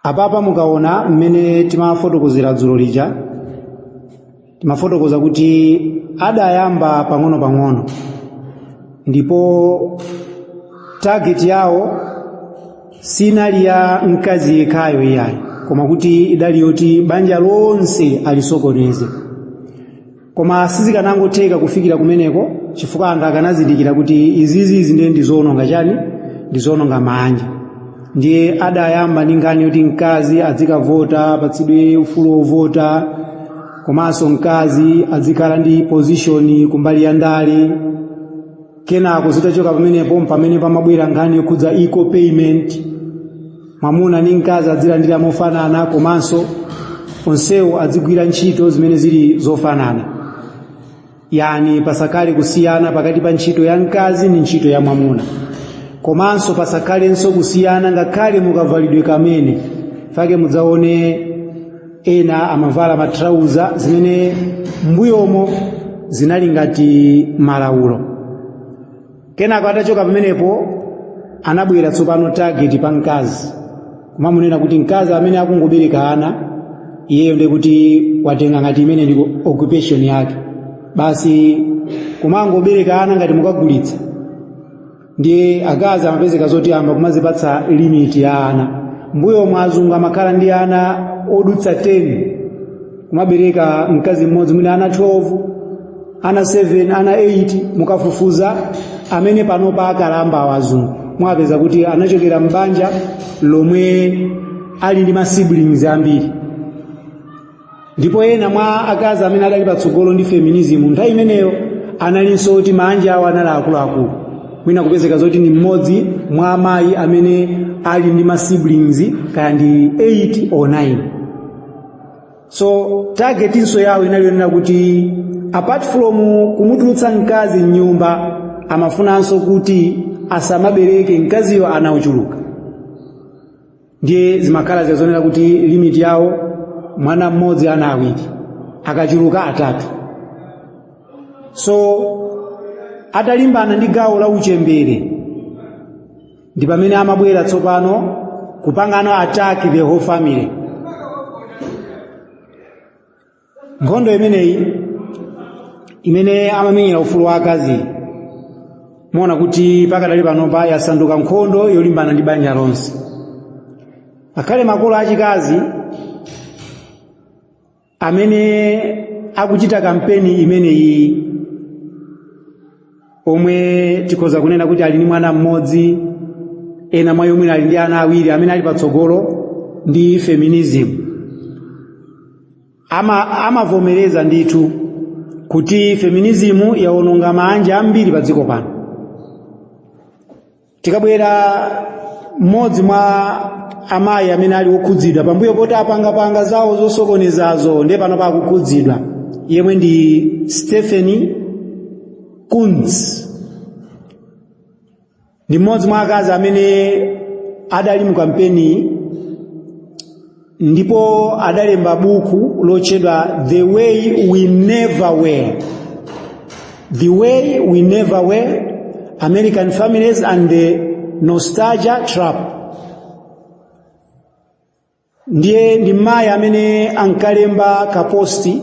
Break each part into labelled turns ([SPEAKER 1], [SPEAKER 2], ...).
[SPEAKER 1] Apapa mukaona mmene timafotokozera dzulo lija, timafotokoza kuti adayamba pang'ono-pang'ono ndipo target yawo sinali ya mkazi yekhayo iyayi, koma kuti idali yoti banja lonse alisokoneze. Koma sizikanangotheka kufikira kumeneko, chifukwa anthu akanazindikira kuti izizi ndiye ndizoononga chani, ndizoononga maanja. Ndiye adayamba ndi nkhani yoti mkazi adzikavota, apatsidwe ufulu wovota, komanso mkazi adzikhala ndi position kumbali ya ndale. Kenako zitachoka pamenepo, pamene pamabwera nkhani yokhudza equal payment, mwamuna ndi mkazi adzilandira mofanana, komanso onsewo adzigwira ntchito zimene zili zofanana, yani pasakhale kusiyana pakati pa ntchito ya mkazi ndi ntchito ya mwamuna, komanso pasakhalenso kusiyana ngakhale mukavalidwe kamene fake. Mudzaone ena amavala matrauza, zimene mbuyomo zinali ngati malaulo. Kenako atachoka pamenepo, anabwera tsopano target pa mkazi, kumamunena kuti mkazi amene akungobereka ana, iyeyo ndiye kuti watenga ngati imene ndi occupation yake basi, kumangobereka ana ngati mukagulitsa. Ndiye akazi amapezeka zoti amba kumazipatsa limit ya ana. Mbuyo mwa azungu amakhala ndi ana odutsa 10, kumabereka mkazi mmodzi mwina ana 12, ana 7, ana 8. Mukafufuza amene panopa akalamba awazungu, mwapeza kuti anachokera mbanja lomwe ali ndi ma siblings ambiri. Ndipo ena mwa akazi amene adali patsogolo ndi feminism nthawi imeneyo analinso kuti maanja awo anali akuluakulu, mwina kupezeka zoti ni mmodzi mwa amayi amene ali ndi ma siblings kaya ndi 8 or 9. So targetinso yawo inali yonena kuti apart from kumutulutsa mkazi mnyumba, amafunanso kuti asamabereke mkaziyo ana ochuluka. Ndiye zimakhala zazonena kuti limit yawo mwana mmodzi, ana awiri, akachuluka atatu. So atalimbana ndi gawo la uchembere, ndi pamene amabwera tsopano kupangano attack the whole family. Nkhondo imeneyi imene amamenyera ufulu wa akazi, muona kuti pakadali panopa yasanduka nkhondo yolimbana ndi banja lonse. Akhale makolo achikazi amene akuchita kampeni imeneyi, omwe tikhoza kunena kuti ali ndi mwana mmodzi, ena mwa yomwe ali ndi ana awiri, amene ali patsogolo ndi feminism, amavomereza ndithu kuti feminism yawononga maanja ambiri pa dziko pano. Tikabwera mmodzi mwa amayi amene ali wokhudzidwa pambuyo poti apangapanga zawo zosokonezazo, ndiye pano pakukhudzidwa, yemwe ndi Stephanie Coontz, ndi mmodzi mwa akazi amene adali mu kampeni ndipo adalemba buku lotchedwa The Way We Never Were, The Way We Never Were: American Families and the Nostalgia Trap. Ndiye ndi mayi amene ankalemba kaposti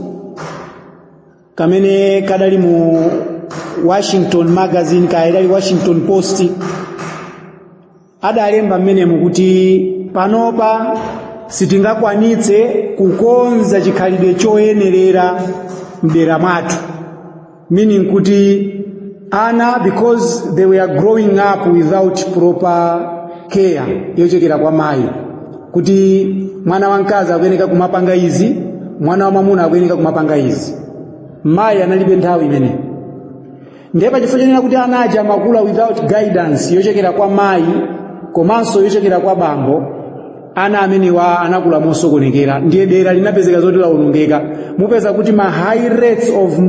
[SPEAKER 1] kamene kadali mu Washington Magazine, kaya idali Washington Post. Adalemba mmenemu kuti panopa sitingakwanitse kukonza chikhalidwe choyenerera mdera mwathu, meaning kuti ana, because they were growing up without proper care yochokera kwa mayi, kuti mwana wamkazi akuyeneka kumapanga izi, mwana wa mwamuna akuyeneka kumapanga izi, mayi analibe nthawi imeneyo. Ndiye pachifukwa chonena kuti ana aja amakula without guidance yochokera kwa mayi komanso yochokera kwa bambo, ana amenewa anakula mosokonekera. Ndiye dera linapezeka zoti lawonongeka. Mupeza kuti ma high rates of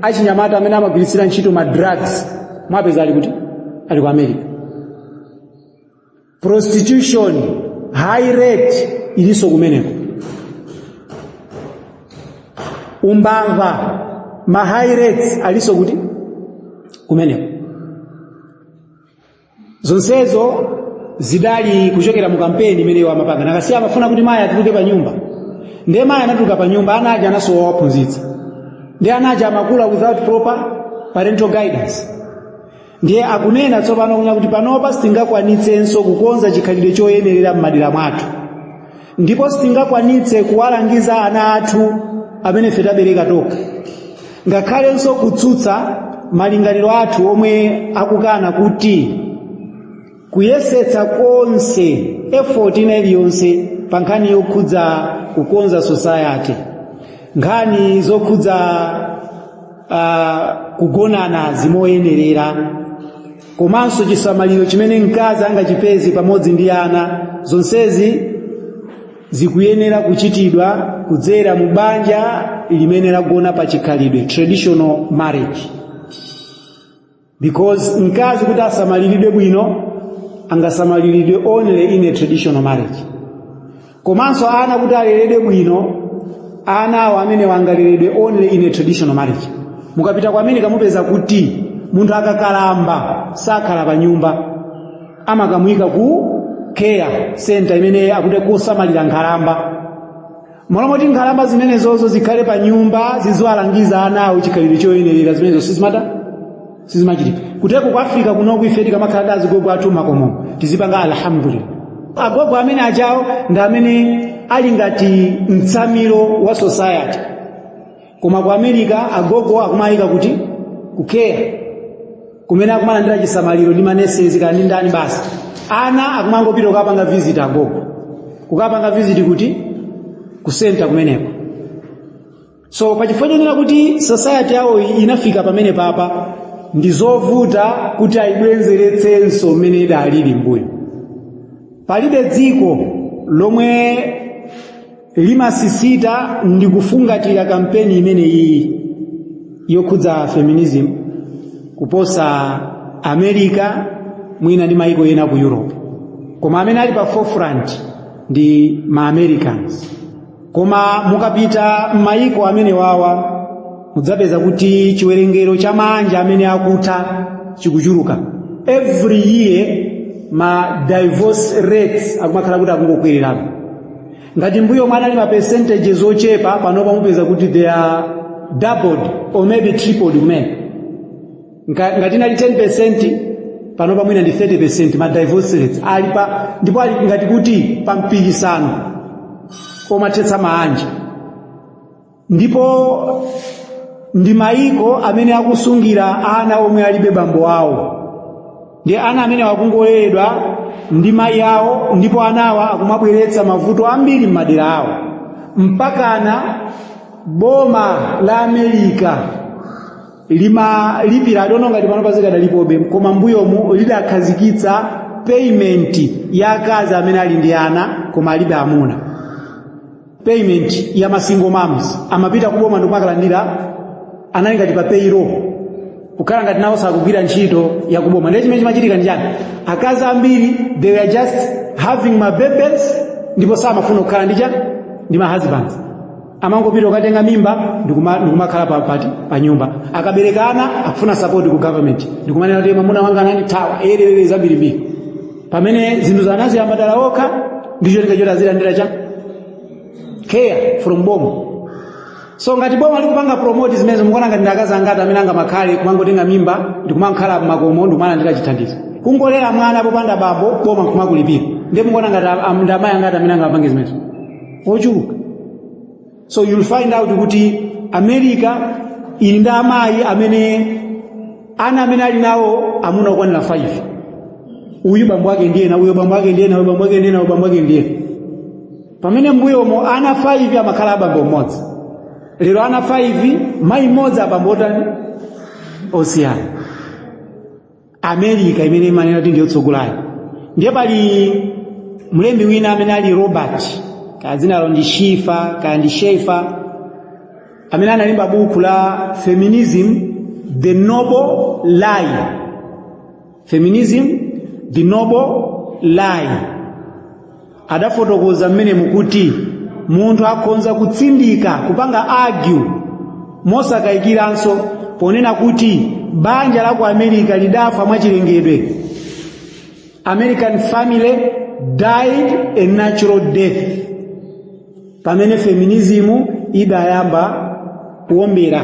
[SPEAKER 1] achinyamata amene amagwiritsira ntchito ma drugs, mwapeza ali kuti? Ali ku America. Prostitution high rate ilinso kumeneko. Umbava ma high rates alinso kuti? Kumeneko. Zonsezo Zidali kuchokera mu kampeni imeneyo amapanga. Nakasiya amafuna kuti mayi atuluke pa nyumba, ndiye mayi anatuluka pa nyumba, ana aja anasowa waphunzitsa, ndiye ana aja amakula without proper parental guidance. Ndiye akunena tsopano kunena kuti panopa sitingakwanitsenso kukonza chikhalidwe choyenerera m'madera mwathu, ndipo sitingakwanitse kuwalangiza ana athu amene ife tabereka tokha, ngakhalenso kutsutsa malingaliro athu omwe akukana kuti kuyesetsa konse, effort ina iliyonse pa nkhani yokhudza kukonza society, nkhani zokhudza kugonana zimoyenerera, komanso chisamaliro chimene mkazi angachipeze pamodzi ndi ana, zonsezi zikuyenera kuchitidwa kudzera mu banja limene lagona pa chikhalidwe, traditional marriage, because mkazi kuti asamaliridwe bwino angasamaliridwe only in a traditional marriage. Komanso ana kuti aleredwe bwino, ana awo amene angaleredwe only in a traditional marriage. Mukapita ku America mupeza kuti munthu akakalamba sakhala pa nyumba, amakamuyika ku care center imene akuti kosamalira nkhalamba. Molomoti nkhalamba zimenezozo zikhale pa nyumba ziziwalangiza ana awo chikhalidwe choyenerera, zimenezo sizimata, sizimachitika. Kuteko ku Africa kunoku ife tikamakhala ndi azigogo athu makomomo tizipanga alhamdulillah. Agogo amene achawo ndi amene ali ngati mtsamiro wa society, koma ku America agogo akumayika kuti ku care kumene akumalandira chisamaliro ndi ma nurses kana ndi ndani basi. Ana akumangopita kukapanga visit agogo, kukapanga visit kuti ku center kumeneko. So pachifukwa chonena kuti society yawo inafika pamene papa, ndi zovuta kuti ayibwezeretsenso mmene idalili mbuyo. Palibe dziko lomwe limasisita ndi kufungatira kampeni imene iyi yokhudza feminism kuposa America, mwina ndi maiko ena ku Europe, koma amene ali pa forefront ndi ma Americans. Koma mukapita m'mayiko amene wawa mudzapeza kuti chiwerengero cha mabanja amene akutha chikuchuluka every year. Ma divorce rates akumakhala kuti akungokwererapo. Ngati mbuyo mwanali ma percentages ochepa, panopa mupeza kuti they are doubled or maybe tripled kumene. Ngati inali 10%, panopa mwina ndi 30% ma divorce rates ali pa, ndipo ali ngati kuti pa mpikisano omathetsa maanja. Ndipo ndi mayiko amene akusungira ana omwe alibe bambo awo, ndi ana amene akungoleredwa ndi mayi awo, ndipo anawa akumabweretsa mavuto ambiri m'madera awo, mpakana boma la America limalipira. I don't know ngati pano pazikadalipobe, koma mbuyomu lidakhazikitsa payment ya akazi amene ali ndi ana koma alibe amuna, payment ya ma single moms. Amapita kuboma ndikumakalandira, anali ngati pa payroll, kukhala ngati nawo sakugwira ntchito ya kuboma. Ndiye chimene chimachitika ndi chani? Akazi ambiri, they were just having ma babies ndipo samafuna kukhala ndi chani, ndi ma husbands. Amangopita kukatenga mimba ndikumakhala pa nyumba. Akaberekana akufuna support ku government, ndikumanena kuti mwamuna wanga anandithawa, ererere, zambirimbiri, pamene zinthu zanaziyamba dala okha ndi cholinga choti azilandira cha care from boma. So ngati boma likupanga promote zimenezo, mukuona ngati ndi akazi angati amene angamakhale kumangotenga mimba ndikumakhala mmakomo ndikumalandira chithandizo, kungolera mwana popanda bambo, boma nkumakulipira? Ndiye mukuona ngati ndi amayi angati amene angapange zimenezo? Ochuluka. So you'll find out kuti America ili ndi amayi amene ana amene ali nawo amuna okwanira 5. Uyu bambo ake ndiyena, uyo bambo ake ndiyena, uyo bambo ake ndiyena, uyo bambo ake ndiyena, pamene mbuyomo ana 5 amakhala abambo mmodzi. Lero ana 5, mayi mmodzi, abambo otani, osiyana. America imene imanena kuti ndiyotsogolayo. Ndiye pali mlembi wina amene ali Robert, kaya dzinalo ndi Shifa kaya ndi Shefa, amene analemba buku la Feminism the Noble Lie. Feminism the Noble Lie, adafotokoza mmene mukuti munthu akhonza kutsindika kupanga argue mosakayikiranso ponena kuti banja la ku America lidafa mwachilengedwe. American family died a natural death pamene feminism idayamba kuombera,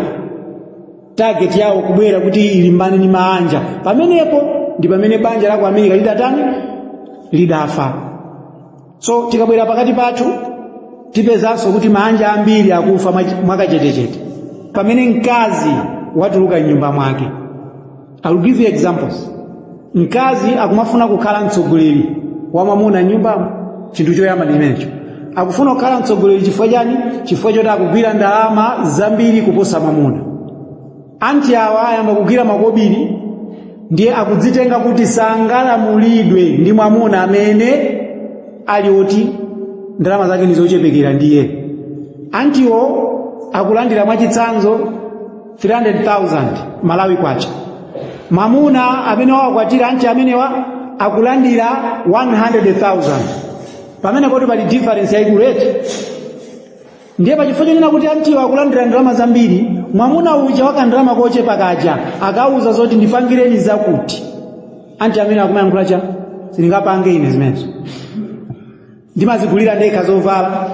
[SPEAKER 1] target yawo kubwera kuti ilimbane ndi maanja. Pamenepo ndi pamene banja la ku America lidatani? Lidafa. So tikabwera pakati pathu, tipezanso kuti maanja ambiri akufa mwakachetechete pamene mkazi watuluka mnyumba mwake. I will give you examples. Mkazi akumafuna kukhala mtsogoleri wa mwamuna mnyumbamo. Chinthu choyamba ndi chimenecho. Akufuna kukhala mtsogoleri chifukwa chani? Chifukwa choti akugwira ndalama zambiri kuposa mwamuna. Anti awa ayamba kugwira makobiri, ndiye akudzitenga kuti sangalamulidwe ndi mwamuna amene ali oti ndalama zake ndi zochepekera. Ndiye antiwo akulandira mwachitsanzo 300,000 Malawi kwacha, mwamuna amene wawakwatira anti amenewa akulandira 100,000. Pamene poti pali difference yayikulu, eti? Ndiye pachifukwa chonena kuti antiwo akulandira ndalama zambiri, mwamuna uja wakandalama kochepa kaja akauza zoti ndipangireni zakuti, anti amene akumayankhula cha sindingapange ine zimenezo, ndimazigulira ndekha zovala,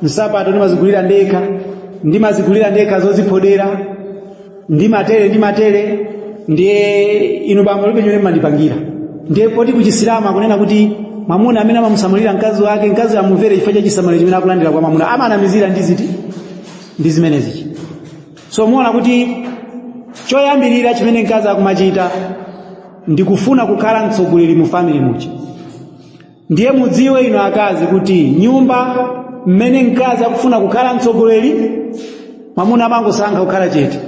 [SPEAKER 1] nsapato ndimazigulira ndekha, ndimazigulira ndekha zoziphodera, ndimatere, ndimatere, ndiye inu bambo libe chimene mmandipangira. Ndiye poti kuchisilamu akunena kuti mwamuna amene amamusamalira mkazi wake, mkazi amumvere chifukwa cha chisamaliro chimene akulandira kwa mwamuna, amanamizira ndi ziti? Ndi zimenezichi. So muona kuti choyambirira chimene mkazi akumachita ndi kufuna kukhala mtsogoleri mu family muja. Ndiye mudziwe inu akazi kuti nyumba mmene mkazi akufuna kukhala mtsogoleri, mwamuna amangosankha kukhala chete.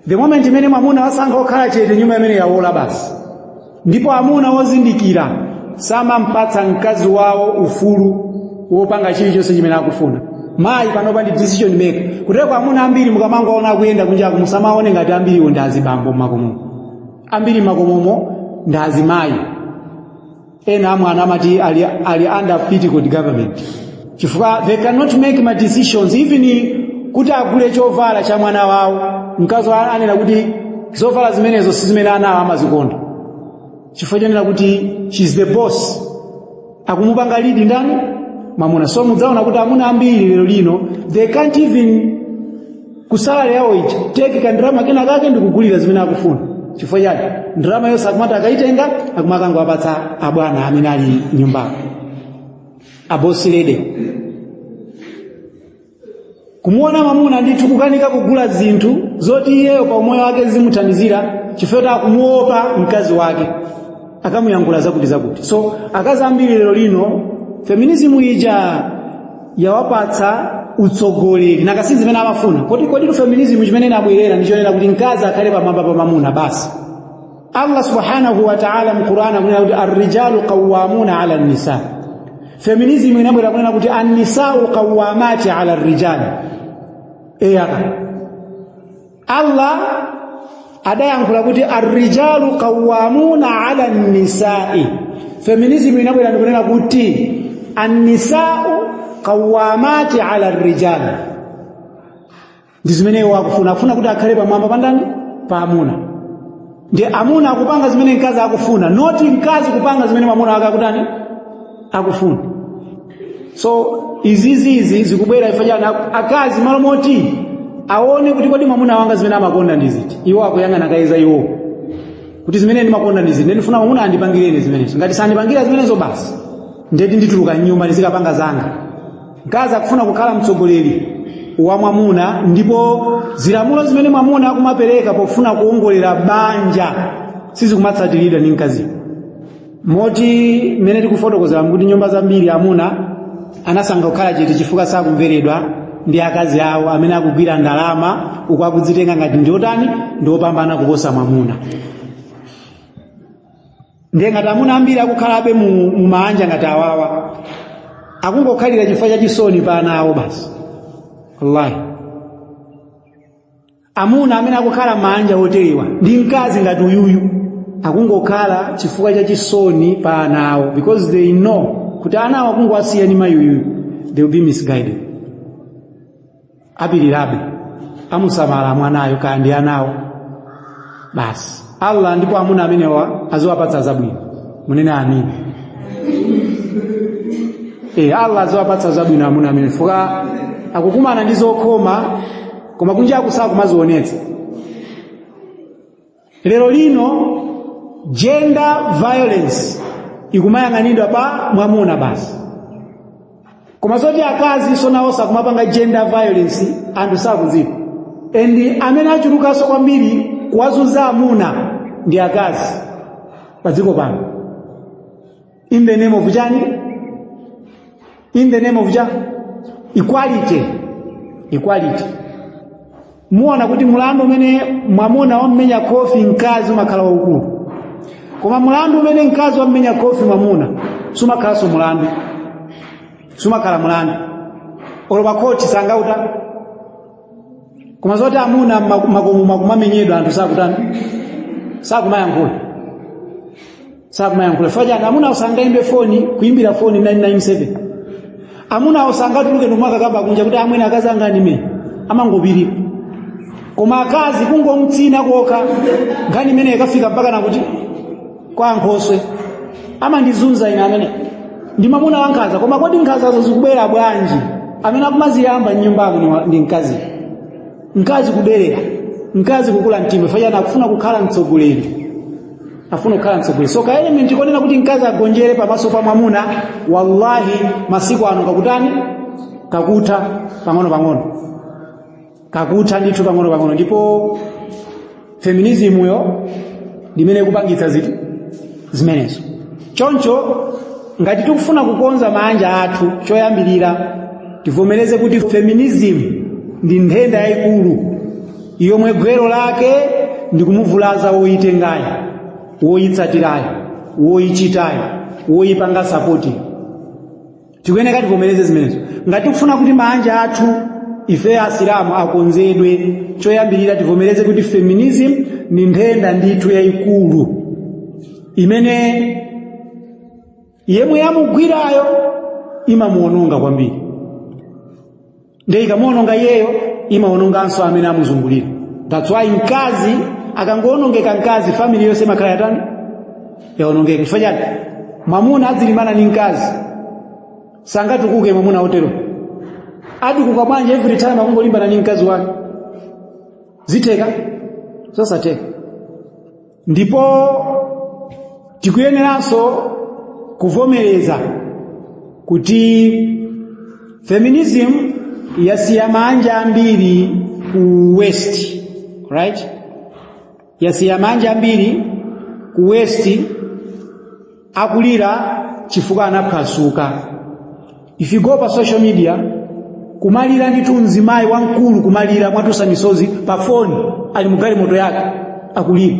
[SPEAKER 1] The moment imene mwamuna wasankha kukhala chete, nyumba imene yawola basi. Ndipo amuna ozindikira samampatsa mkazi wawo ufulu wopanga chilichonse chimene akufuna. Mayi panopa ndi decision maker. Kuteko amuna ambiri mukamangoona akuyenda kunjaku, musamaone ngati ambiriwo ndi azibambo mmakomomo. Ambiri mmakomomo ndi azimayi. Ena amwana amati ali under petticoat government, chifukwa they cannot make ma decisions, even kuti agule chovala cha mwana wawo. Mkazi anena kuti zovala zimenezo si zimene anawo amazikonda, chifukwa chonena kuti she's the boss. Akumupanga lead ndani? Mwamuna. So mudzaona kuti amuna ambiri lero lino, they can't even ku salary yawo ija take kandalama kena kake ndikugulira zimene akufuna. Chifukwa chani? Ndalama yonse akumati akaitenga, akumakangowapatsa abwana amene ali nyumbako, a boss lady. Kumuona mwamuna ndithu kukanika kugula zinthu zoti iyeyo pa umoyo wake zimuthandizira, chifukwa choti akumuopa mkazi wake akamuyankhula zakuti zakuti. So akazi ambiri lero lino, feminism ija yawapatsa utsogoleri nakasi zimene amafuna. Kodi feminism chimene inabwerera ndichonena kuti mkazi akhale pamwamba pa mwamuna basi. Allah subhanahu wa ta'ala mu Qur'an akunena kuti arrijalu qawwamuna ala nisa. Feminism inabwera kunena kuti annisau qawwamati ala rijali. Eyaka Allah adayankhula kuti arrijalu qawwamuna ala nisai, feminism inabwera ndikunena kuti annisau qawwamati ala rijali. Ndi zimene iwo akufuna. Akufuna kuti akhale pamwamba pandani? Pa amuna. Ndi amuna akupanga zimene mkazi akufuna, not mkazi kupanga zimene mwamuna wake akutani? Akufuna. So izizizi zikubwera ifa chani? Akazi malo moti aone kuti kodi mwamuna wanga zimene amakonda ndi ziti, iwo akuyang'ana kaiza iwo kuti zimene ndimakonda ndi ziti, ndifuna mwamuna andipangireni zimenezo, ngati sandipangira zimenezo basi ndeti ndituluka mnyumba ndizikapanga zanga. Mkazi akufuna kukhala mtsogoleri wa mwamuna, ndipo zilamulo zimene mwamuna akumapereka pofuna kuongolera banja sizikumatsatiridwa ndi mkaziyo. Moti mmene tikufotokozera kuti nyumba zambiri amuna anasankha kukhala chete chifukwa sakumveredwa ndi akazi awo amene akugwira ndalama, uku akudzitenga ngati ndiotani? Ndiopambana kuposa mwamuna. Ndiye ngati amuna ambiri akukhalabe mu maanja ngati awawa, akungokhalira chifukwa cha chisoni pa ana awo basi. Wallahi, amuna amene akukhala maanja oterewa ndi mkazi ngati uyuyu akungokhala chifukwa cha chisoni pa ana awo, because they know kuti ana awo akungowasiya ndi mayi uyuyu, they will be misguided. Apirirabe, amusamala mwanayo kaya ndi anawo basi. Allah ndipo amuna amenewa aziwapatsa zabwino. Munene amini. Allah aziwapatsa zabwino amuna amene fuka akukumana ndi zokhoma, koma kunja akusakumazionetsa. Lero lino gender violence ikumayang'anidwa pa mwamuna basi, koma zoti akazi so nawo sakumapanga gender violence, anthu sakudziwa. And amene achulukanso kwambiri kuwazunza amuna ndi akazi pa dziko pano, in the name of chani? In the name of cha equality. Equality. Muona kuti mulandu umene mwamuna wammenya kofi mkazi umakhala waukulu, koma mulandu umene mkazi wammenya kofi mwamuna sumakhalanso mulandu, sumakhala mulandu, olo pa khoti sangauta. Koma zoti amuna makomo makumamenyedwa, anthu sakutani? Sakumayankhula, sakumayankhula. Fajani amuna sangaimbe foni, kuimbira foni 997. Amuna asangatuluke nomwakakamba kunja kuti amwene, akazi anga anime, amangopirira. Koma akazi kungomutsina kokha, nkhani imene ikafika mpaka nakuti kwa nkhoswe, amandizunza ine, amene ndi mwamuna wankhanza. Koma kodi nkhanzazo zikubwera bwanji? Amene akumaziyamba mnyumbamo ndi mkazi. Mkazi kuderera, mkazi kukula mtima, fanyana akufuna kukhala mtsogoleri, afuna kukhala mtsogoleri. So ka element konena kuti mkazi agonjere pamaso pa mwamuna, wallahi, masiku ano kakutani? Kakutha pang'ono pang'ono, kakutha ndithu pang'ono pang'ono. Ndipo feminism yo ndimene kupangitsa ziti zimenezo. Choncho ngati tikufuna kukonza manja athu, choyambirira tivomereze kuti feminism ndi nthenda yayikulu yomwe gwero lake ndi kumuvulaza woyitengayo, woyitsatirayo, woyichitayo, woyipanga support. Tikuyeneka tivomereze zimenezo. Ngati tikufuna kuti manja athu ife Asilamu akonzedwe, choyambirira tivomereze kuti feminism ni nthenda ndithu yayikulu imene yemwe yamugwirayo imamuononga kwambiri. Nde ikamuononga iyeyo, imaononganso amene amuzungulira. That's why mkazi akangoonongeka, mkazi, family yonse imakhala yatani? Yaonongeka. Chifukwa chani? Mwamuna adzilimbana ndi mkazi, sangatukuke. Mwamuna otero atukuka bwanji? Every time akungolimbana ndi mkazi wake, zitheka? Zosatheka. Ndipo tikuyeneranso kuvomereza kuti feminism yasiya manja ambiri ku West, right? Yasiya manja ambiri ku West akulira chifukwa anaphwasuka. If you go pa social media, kumalira ndithu, mzimayi wamkulu kumalira mwatusa misozi pa foni, ali mugalimoto yake akulira,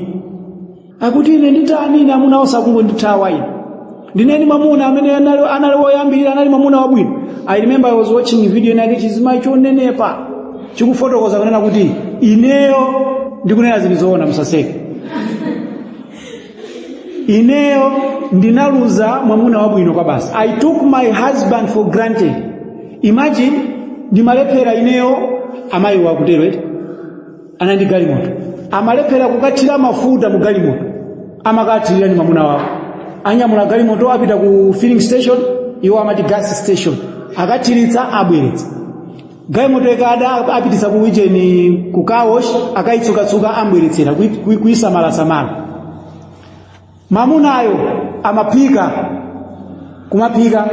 [SPEAKER 1] akuti, "Ine nditani? Ine amuna osakungondithawa ine. Ndineni mwamuna amene anali woyambirira, anali mwamuna wabwino." I remember I was watching video inake, chizimayi chonenepa chikufotokoza kunena kuti, "Ineyo ndikunena zinthu zoona, musaseke. Ineyo ndinaluza mwamuna wabwino kwa basi. I took my husband for granted. Imagine, ndimalephera ineyo." Amayi wakutero eti anandi galimoto, amalephera kukathira mafuta mu galimoto, amakathirira ni mwamuna wawo. Anyamula galimoto, apita ku filling station, iwo amati gas station, akathiritsa, abweretsa galimoto. Ikada, apititsa ku wijeni, ku car wash, akayitsukatsuka, ambweretsera, kuyisamalasamala. Mamunayo amaphika, kumaphika.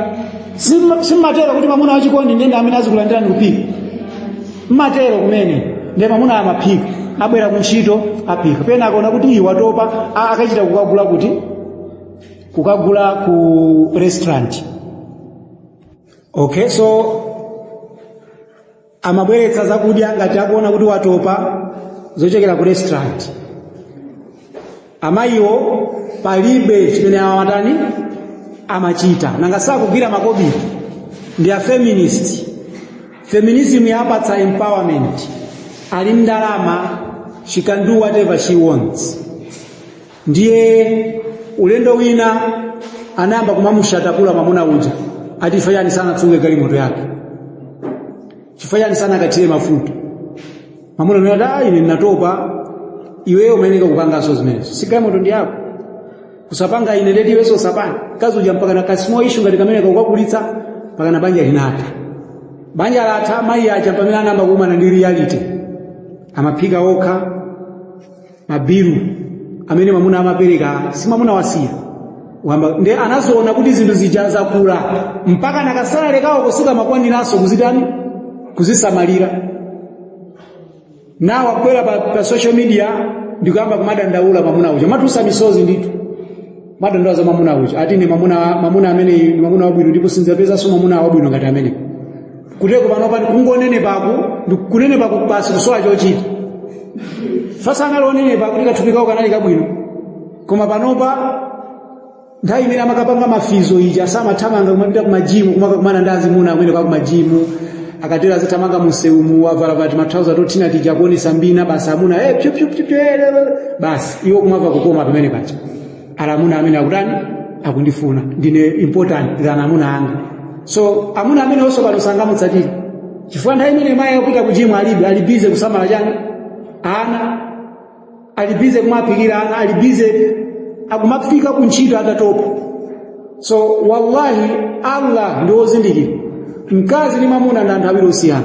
[SPEAKER 1] Simmatero kuti mamuna wachikondi ndende amene azikulandirani kuphika? Mmatero kumene. Ndiye mamuna amaphika, abwera kuntchito, aphika. Pena akaona kuti iwe watopa, akachita kukagula kuti? Kukagula ku restaurant. Okay, so amabweretsa zakudya ngati akuona kuti watopa, zochokera ku restaurant. Amayiwo palibe chimene amatani, amachita. Nanga sakugwira makobiri? Ndi a feminist. Feminism yapatsa empowerment, ali ndalama, she can do whatever she wants. Ndiye ulendo wina anayamba kumamushatakula mwamuna uja, ati chifukwa chani sanatsuke galimoto yake, chifukwa chani sanakathire mafuta. Mwamuna unati, "Ah, ine ndinatopa, iweyo umayeneka kupanganso zimenezo, si galimoto ndi yako?" Kusapanga ine ndeti iwenso usapanga. Mkazi uja mpaka na ka small issue ngati kamene kakukakulitsa mpaka na banja linatha. Banja latha, mayi aja pamene anayamba kukumana ndi reality, amaphika okha, mabilu amene mwamuna amapereka si mwamuna wasiya wamba. Nde anazoona kuti zinthu zija zakula mpaka naka salary kawo kusika makwaniranso kuzitani, kuzisamalira. Nawo akubwera pa social media ndikuyamba kumadandaula mwamuna uja, matusa misozi ndithu, madandaula za mwamuna uja, ati ine mwamuna amene ndi mwamuna wabwino ndipo sindzapezanso mwamuna wabwino ngati amene. Kuteko panopa kungonenepaku, ndikunenepaku basi, kusowa chochita. Fasanali onenepa kuti kathupi kawo kanali kabwino, koma panopa nthawi imene amakapanga mafizo ija samathamanga kumapita kuma gym, kumakakumana ndi azimuna amene kwa kuma gym. Akatero azithamanga musewumu, wavalavati matrauza tothina tija kuonesa mbina basi, amuna pyu pyu pyu pyu, basi iwo kumamva kukoma pamene paja. Ala amuna amene akutani, akundifuna, ndine important than amuna anga. So amuna amene onso pano sangamutsatire, chifukwa nthawi imene mayi akupita ku gym alibe, ali busy kusamala chani, ana, ali busy kumaphikira ana, ali busy akumafika ku ntchito atatopa. So wallahi, Allah ndi wozindikira. Mkazi ndi mwamuna ndi anthu awiri osiyana.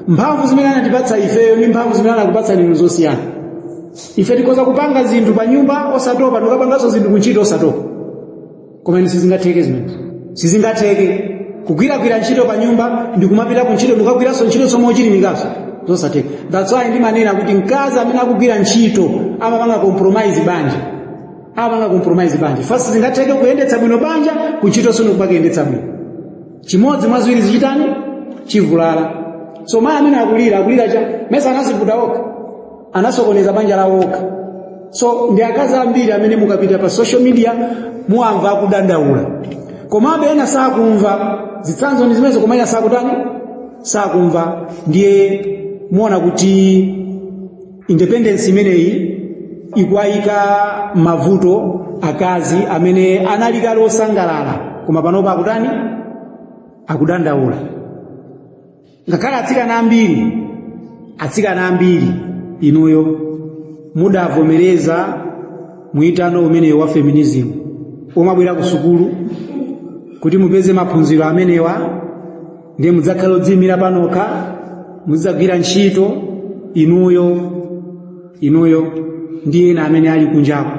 [SPEAKER 1] Mphamvu zimene anatipatsa ifeyo ndi mphamvu zimene anakupatsa inu zosiyana. Ife tikhoza kupanga zinthu pa nyumba osatopa, tikapanganso zinthu kuntchito osatopa, koma inu sizingatheke zimenezo. Sizingatheke kugwiragwira ntchito pa nyumba ndikumapita ku ntchito ndikagwiranso ntchito somwe ochilimikaso, zosatheka. That's why ndimanena kuti mkazi amene akugwira ntchito amapanga compromise banja, amapanga compromise banja. First, sizingatheke kuyendetsa bwino banja, kuntchito sono kupakuyendetsa bwino. Chimodzi mwa ziwiri zichitani, chivulala. So mayi amene akulira, akulira cha mesa anaziputa okha, anasokoneza banja lawo okha. So ndi akazi ambiri amene mukapita pa social media muamva akudandaula, komabe ena sakumva. Zitsanzo ndi zimenezo, koma ena sakutani, sakumva. Ndiye muona kuti independence imeneyi ikuwayika mavuto akazi amene anali kale osangalala, koma panopa akutani, akudandaula. Ngakhale atsikana ambiri, atsikana ambiri inuyo mudavomereza muitano umeneyo wa feminism omabwera ku sukulu kuti mupeze maphunziro amenewa, ndiye mudzakhala odziyimira panokha, muzidzagwira ntchito inuyo ndi ena amene ali kunjako,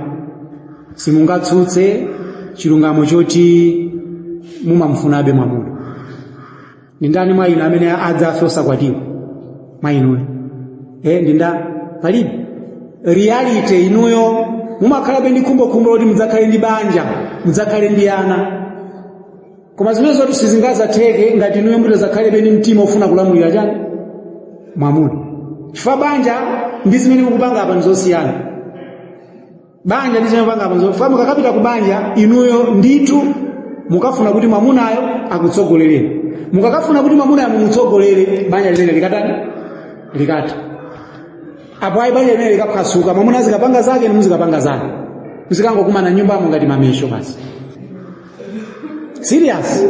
[SPEAKER 1] simungatsutse chilungamo choti mumamfunabe mwamuna. Ndi ndani mwa inu amene adzafe osakwatiwa mwa inuyo? Ndi ndani? Palibe. Reality, inuyo mumakhalabe ndi khumbokhumbo loti mudzakhale ndi banja, mudzakhale ndi ana, koma zimene zoti sizingazatheke ngati inuyo mutazakhalebe ndi mtima ofuna kulamulira chani, mwamuna, chifukwa banja ndi zimene mukupanga apa ndizosiyana. Banja ndi zimene mukupanga apa ndizosiyana. Mukakapita ku banja inuyo ndithu mukafuna kuti mwamunayo akutsogolereni. Mukakafuna kuti mwamunayo mumutsogolere, banja limene likatani, likatha apo. Ayi, banja limene likaphwasuka, mwamuna azikapanga zake ni muzikapanga zake, muzikangokumana nyumbamo ngati mamesho basi. Serious,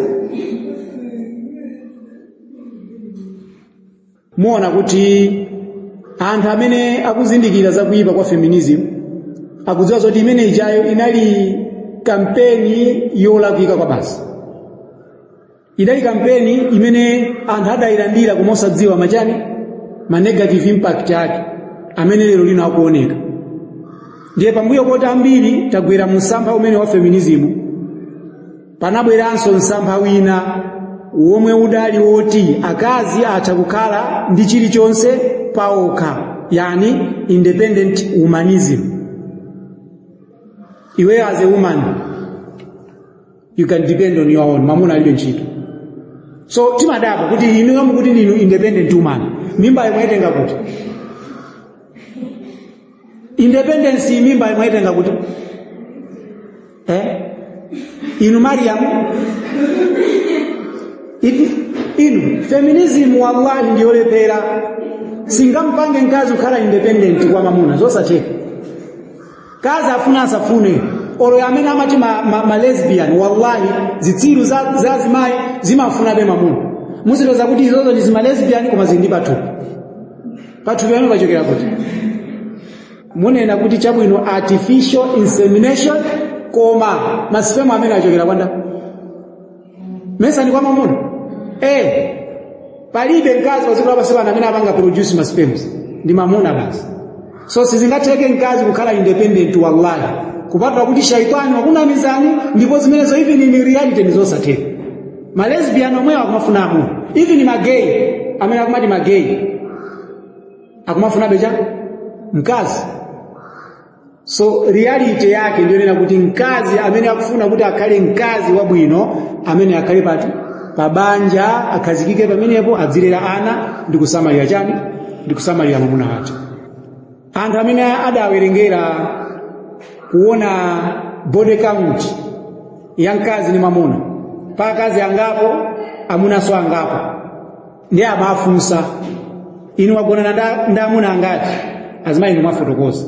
[SPEAKER 1] muona kuti anthu amene akuzindikira zakuyipa kwa feminism akudziwa zoti imene ijayo inali kampeni yolakwika kwa basi. Idali kampeni imene anthu adayilandira koma osadziwa machani, ma negative impact ake amene lero lino akuoneka. Ndiye pambuyo poti ambiri tagwera mu msampha umene wa feminism, panabweranso msampha wina womwe udali woti akazi atha kukhala ndi chilichonse paokha, yani independent womanism. Iweyo as a woman you can depend on your own, mwamuna alibe ntchito. So timadabwa kuti inuyo mukuti ndinu independent woman, mimbayo mwaitenga kuti? Independence, mimbayo mwaitenga kuti? Inu Mariam inu feminism wallahi ndiyolephera. Singampange mkazi kukhala independent kwa mamuna, zosatheka. Kazi afuna asafune, olo amene amati ma lesbian, wallahi zitsiru za azimayi zimafunabe mamuna. Muzitoza kuti izozo ndi zima lesbian, koma zili ndi pathupi. Pathupi pamene pachokera kuti? Munena kuti chabwino, artificial insemination Koma ma sperm amene achokera kwanda mesa ndi kwa mwamuna. Palibe mkazi wa dziko lapansi pano amene apanga produce ma sperms, ndi mamuna basi. So sizingatheke mkazi kukhala independent, wallahi, kupatula kuti shaitani wakunamizani. Ndipo zimenezo even in reality ndi zosatheka. Ma lesbian omwewo akumafuna amuna, even ma gay amene akumati ma gay akumafunabe cha mkazi. So reality yake ndiyonena kuti mkazi amene akufuna kuti akhale mkazi wabwino, amene akhale pati? Pabanja, akhazikike pamenepo, adzilera ana ndi kusamalira chani? Ndi kusamalira mwamuna wake. Anthu amene adawerengera kuona body count ya mkazi ndi mwamuna, pa akazi angapo, amunanso angapo, ndi amafunsa, "Inu wagonana ndi amuna angati?" Azimayi ndimwafotokoza,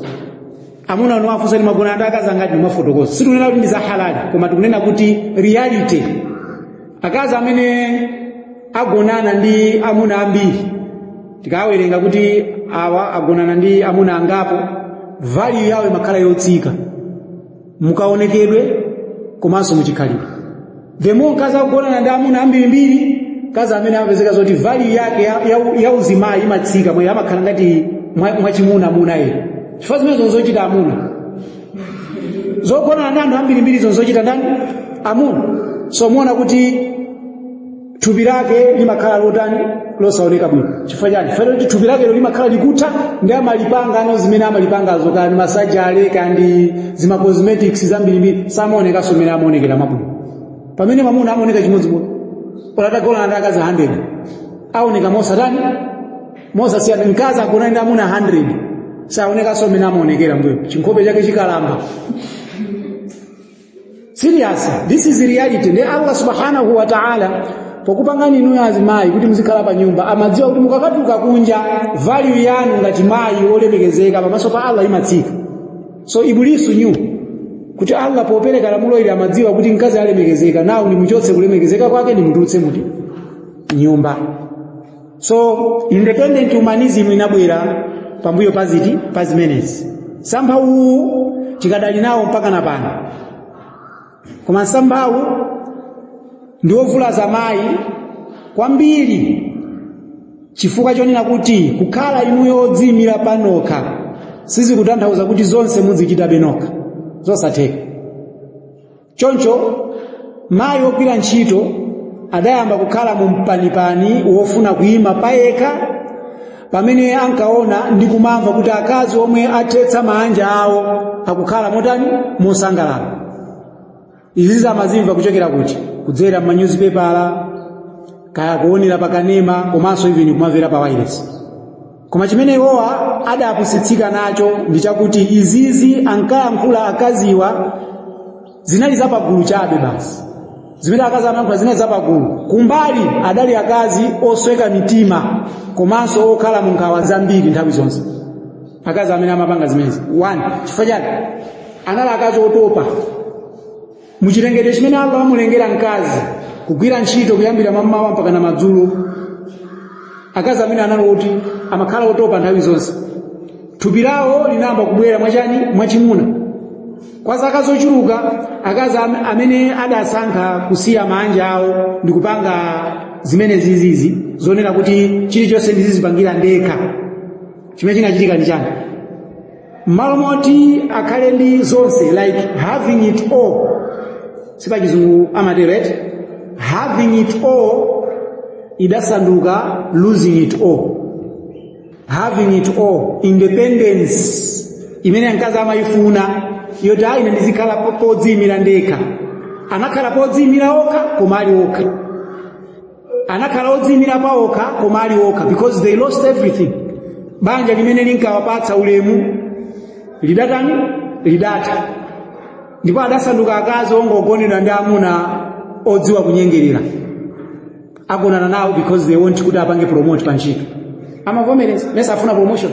[SPEAKER 1] amuna niwafunsa, "Ni mwagona ndi akazi angati?" Ndimwafotokoza. Sitikunena kuti ndi za halali, koma tikunena kuti reality, akazi amene agonana ndi amuna ambiri, tikawerenga kuti awa agonana ndi amuna angapo, value yawo imakhala yotsika mukaonekedwe komanso muchikhalidwe. The more mkazi akugonana ndi amuna ambirimbiri, mkazi amene amapezeka zoti value yake ya uzimayi imatsika, mwe amakhala ngati mwachimuna amuna ere, chifukwa zimene zochita amuna, zogonana ndi anthu ambirimbiri, zochita ndani? Amuna. So muona kuti thupi lake limakhala lotani? Losaoneka bwino. Chifukwa chani? Chifukwa kuti thupi lakelo limakhala likutha, ndi amalipanga ano zimene amalipangazo, kandi ma surgery, kandi zima cosmetics zambirimbiri, samaonekanso mmene amaonekera mwabwino. Pamene mwamuna amaoneka chimodzimodzi, atagona ndi akazi 100, aoneka mosatani? Mosasiyana. Mkazi agona ndi amuna 100, saonekanso mmene amaonekera mbuyo, chinkhope chake chikalamba. Serious, this is reality. Ndi Allah subhanahu wa ta'ala pokupangani inuyo azimayi kuti muzikhala pa nyumba, amadziwa kuti mukakatuka kunja, value yanu ngati mayi wolemekezeka pamaso pa Allah imatsika. So Ibulisu knew kuti Allah popereka lamulo ili amadziwa kuti mkazi alemekezeka, nawo nimuchotse kulemekezeka kwake, nimutulutse muti? Nyumba. So independent womanism inabwera pambuyo paziti? Pa zimenezi. Msampha uwu tikadali nawo mpaka na pano, koma msamphawu ndi wovulaza mayi kwambiri, chifukwa chonena kuti kukhala inuyo odziyimira panokha sizikutanthauza kuti zonse muzichitabe nokha, zosatheka. Choncho mayi wogwira ntchito adayamba kukhala mu mpanipani wofuna kuyima payekha, pamene ankaona ndi kumamva kuti akazi omwe athetsa maanja awo akukhala motani? Mosangalala. Izi zamazimva kuchokera kuti? Kudzera m'manyuzipepala, kaya kuonera pakanema, komanso even kumamvera pa wireless. Koma chimene iwowa adapusitsika nacho ndi chakuti izizi ankayankhula akaziwa zinali zapagulu chabe basi. Zimene akazi amayankhula zinali zapagulu. Kumbali adali akazi osweka mitima komanso okhala mu nkhawa zambiri nthawi zonse, akazi amene amapanga zimenezi. One, chifukwa chake anali akazi otopa. Muchilengedwe chimene Allah amulengera mkazi, kugwira ntchito kuyambira mammawa mpaka na madzulo, akazi amene anali oti amakhala otopa nthawi zonse. Thupi lawo linayamba kubwera mwachani? Mwachimuna. Kwa zaka zochuluka, akazi amene adasankha kusiya manja awo ndi kupanga zimene zizizi zonena kuti chilichonse ndizizipangira ndekha, chimene chinachitika ndi chani? M'malo moti akhale ndi zonse, like having it all, sipachizungu amatero eti, having it all idasanduka losing it all. Having it all, independence imene mkazi amayifuna yoti ayi, ine ndizikhala podziyimira ndekha, anakhala podziyimira okha koma ali okha. Anakhala odziyimira pa okha koma ali okha, because they lost everything. Banja limene linkawapatsa ulemu lidatani? Lidatha. Ndipo adasanduka akazi ongogonedwa ndi amuna odziwa kunyengerera. Agonana nawo because they want kuti apange promote pa ntchito, amavomereza, mesa afuna promotion?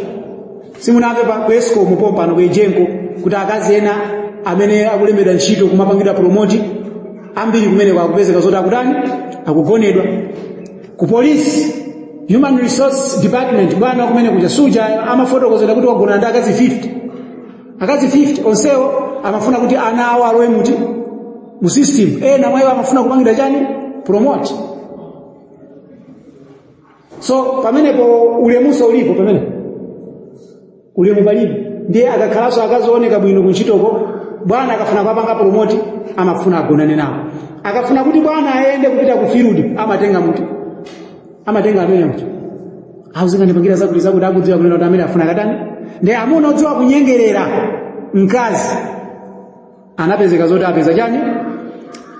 [SPEAKER 1] Simunamve pa ku ESCOM pompano, ku EGENCO, kuti akazi ena amene akulembedwa ntchito kumapangidwa promote, ambiri kumene akupezeka zoti akutani? Akugonedwa. Ku polisi, human resource department, bwana kumene kuja suja amafotokozera kuti wagonana ndi akazi 50, akazi 50 onsewo. amafuna kuti ana awo alowe muti mu system. Ena mwa iwo amafuna kupangidwa chani? Promote. So pamenepo ulemuso ulipo? Pamene ulemu palibe. Ndiye akakhalanso akazooneka bwino kuntchitoko, bwana akafuna kuwapanga promote amafuna agonane nawo. Akafuna kuti bwana ayende kupita ku field, amatenga muti, amatenga amene muti auzingandipangira zakuti zakuti, akudziwa kunena kuti amene afuna katani. Ndiye amuna odziwa kunyengerera mkazi anapezeka zoti apeza chani?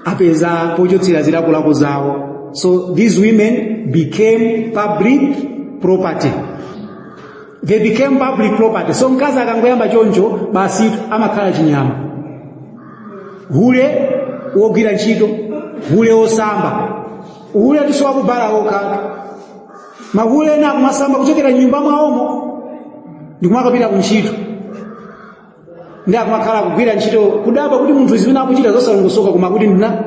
[SPEAKER 1] Apeza pochotsera zilakolako zawo. So these women became public property. They became public property. So mkazi akangoyamba choncho, basi, amakhala chinyama, hule wogwira ntchito, hule wosamba, hule tisowa kubala okha. Mahule ena akumasamba kuchokera nyumba mwawomo ndikumakapita kuntchito, ndi akumakhala kugwira ntchito, kudabwa kuti munthu zimene akuchita zosalongosoka, koma kuti ndina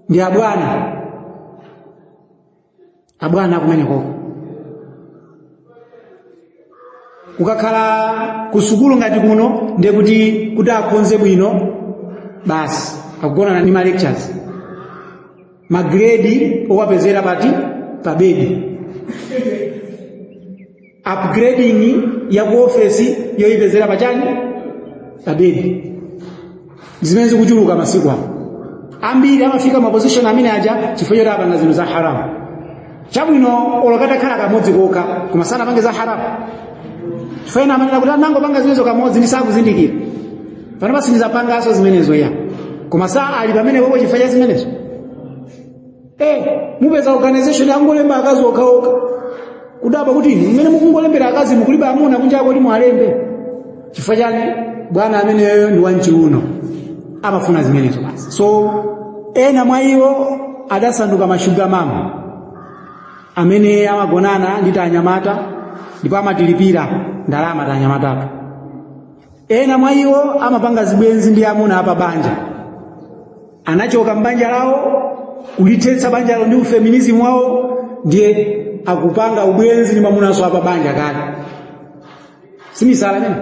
[SPEAKER 1] ndi abwana, abwana akumenekoko. Kukakhala ku sukulu ngati kuno, ndiye kuti akhonze bwino, basi akugonana ndi ma lecturers, magredi owapezera pati? Pa bedi. Upgrading ya ku ofesi yoyipezera pachani? Pa bedi. Zimene zikuchuluka masiku ano, ambiri amafika ma position amene aja chifukwa choti apanga zinthu za haramu. Chabwino, olo katakhala kamodzi kokha, koma sanapange za haramu. Chifukwa ena amanena kuti anangopanga zimenezo kamodzi, ndisakuzindikira pano pasi ndizapanganso zimenezo ya, koma sa ali pamene popo chifukwa cha zimenezo. Mupeza organization yangolemba akazi okhaokha, kudabwa kuti inu mmene mukungolembera akazi, mukulibe amuna kunja kuti muwalembe? Chifukwa chani? Bwana ameneyo ndi wamchiuno, amafuna zimenezo basi. So ena mwa iwo adasanduka ma sugar mama amene amagonana ndi tanyamata ndipo amatilipira ndalama tanyamatatu. Ena mwa iwo amapanga zibwenzi ndi amuna apa banja, anachoka mbanja lawo, kulithetsa banjalo ndi u feminism wawo, ndiye akupanga ubwenzi ndi mamunanso apa banja kale. Simisala imene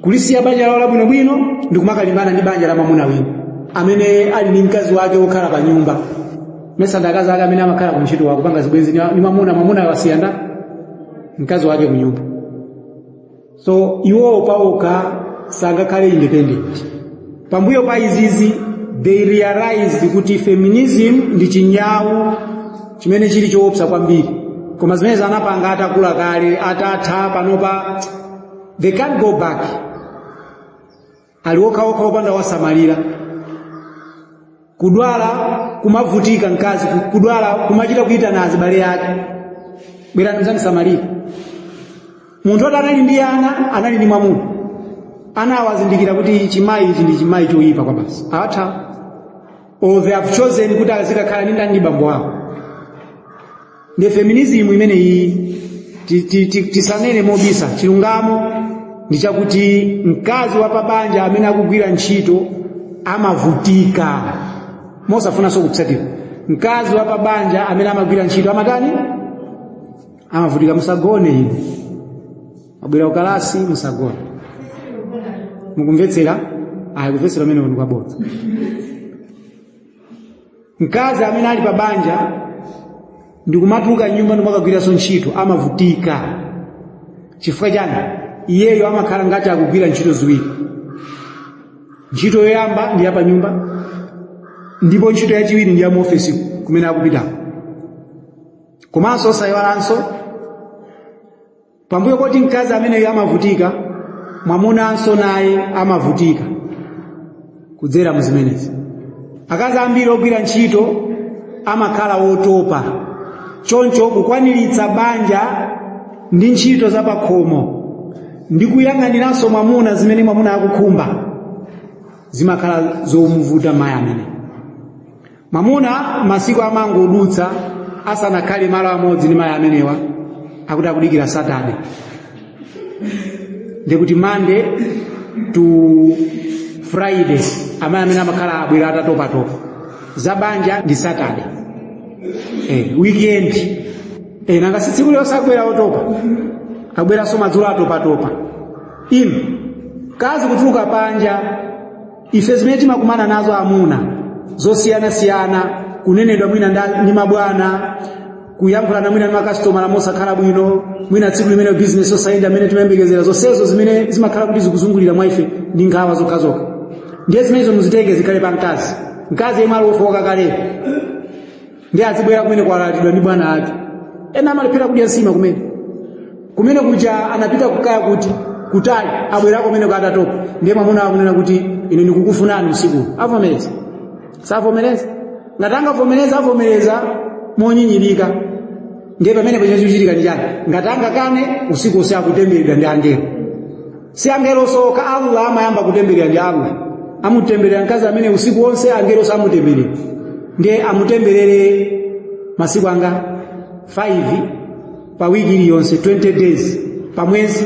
[SPEAKER 1] kulisiya banja lawo labwinobwino ndi kumakalimbana ndi banja la mwamuna wina amene ali ndi mkazi wake wokhala pa nyumba. Mesa ndi akazi ake amene amakhala ku ntchito, akupanga zibwenzi ndi mwamuna, mwamuna wasiya nda mkazi wake ku nyumba. So iwowo paokha sangakhale independent. Pambuyo pa izizi, they realized kuti feminism ndi chinyawu chimene chili choopsa kwambiri, koma zimene anapanga atakula kale, atatha panopa, they can't go back. Ali okhaokha opanda wasamalira. Kudwala kumavutika mkazi, kudwala kumachita kuitana azibale ake, "Bwerani muzandisamalire." Munthu oti anali ndi ana, anali ndi mwamuna, ana awazindikira kuti chimayi ichi ndi chimayi choyipa kwa basi, atha, or they have chosen kuti azikakhala ndi ndani? Ndi bambo awo. Ndi feminism imeneyi. Tisanene mobisa, chilungamo ndi chakuti mkazi wa pabanja amene akugwira ntchito amavutika. Mosafunanso kutsatira, mkazi wa pabanja amene amagwira ntchito amatani? Amavutika. Musagone inu, mabwera ukalasi, musagone. Mukumvetsera? Ayi, kumvetsera umene ndi kwabodza. Mkazi amene ali pa banja ndikumatuluka nyumba ndikumakagwiranso ntchito amavutika. Chifukwa chani? Iyeyo amakhala ngati akugwira ntchito ziwiri. Ntchito yoyamba ndi ya pa nyumba, ndipo ntchito yachiwiri ndi ya mu ofesi kumene akupitako. Komanso osayiwalanso, pambuyo poti mkazi ameneyo amavutika, mwamunanso naye amavutika kudzera mu zimenezi. Akazi ambiri ogwira ntchito amakhala otopa, choncho kukwaniritsa banja ndi ntchito za pakhomo ndi kuyang'aniranso mwamuna, zimene mwamuna akukhumba, zimakhala zomuvuta mayi amene. Mwamuna masiku amangodutsa asanakhale malo amodzi ndi mayi amenewa, akuti akudikira Saturday, ndikuti Monday to Friday amayi amene amakhala abwera atatopatopa. Za banja ndi Saturday, weekend. Nanga si tsiku lilonse akubwera otopa, akubweranso madzulo atopatopa. Inu Mkazi kutuluka panja, ife zimene timakumana nazo amuna zosiyanasiyana, kunenedwa mwina ndi mabwana, kuyankhulana mwina ndi makasitomala mosakhala bwino, mwina tsiku limene business osayenda amene timayembekezera, zonsezo zimene zimakhala kuti zikuzungulira mwa ife ndi nkhawa zokhazokha. Ndiye zimenezo muzitenge zikhale pa mkazi. Mkazi yemwe ali wofowoka kaleyo ndiye azibwera kumene kwalalatidwa ndi bwana ake. Ena amalephera kudya nsima kumene kumene kuja anapita kukaya kuti kutali, abwerako kumene atatopa. Ndiye mwamuna akunena kuti ine ndikukufunani usiku. Avomereza? Savomereza. Ngati angavomereza, avomereza monyinyirika. Ndiye pamene pacha chikuchitika ndi chani? Ngati angakane, usiku usi akutembereredwa ndi angelo. Si angelo sokha, Allah amayamba kutemberera ndi Allah amutemberera mkazi amene usiku wonse, angelo samutemberera. Ndiye amutemberere masiku anga 5 pa wiki iliyonse, 20 days pa mwezi,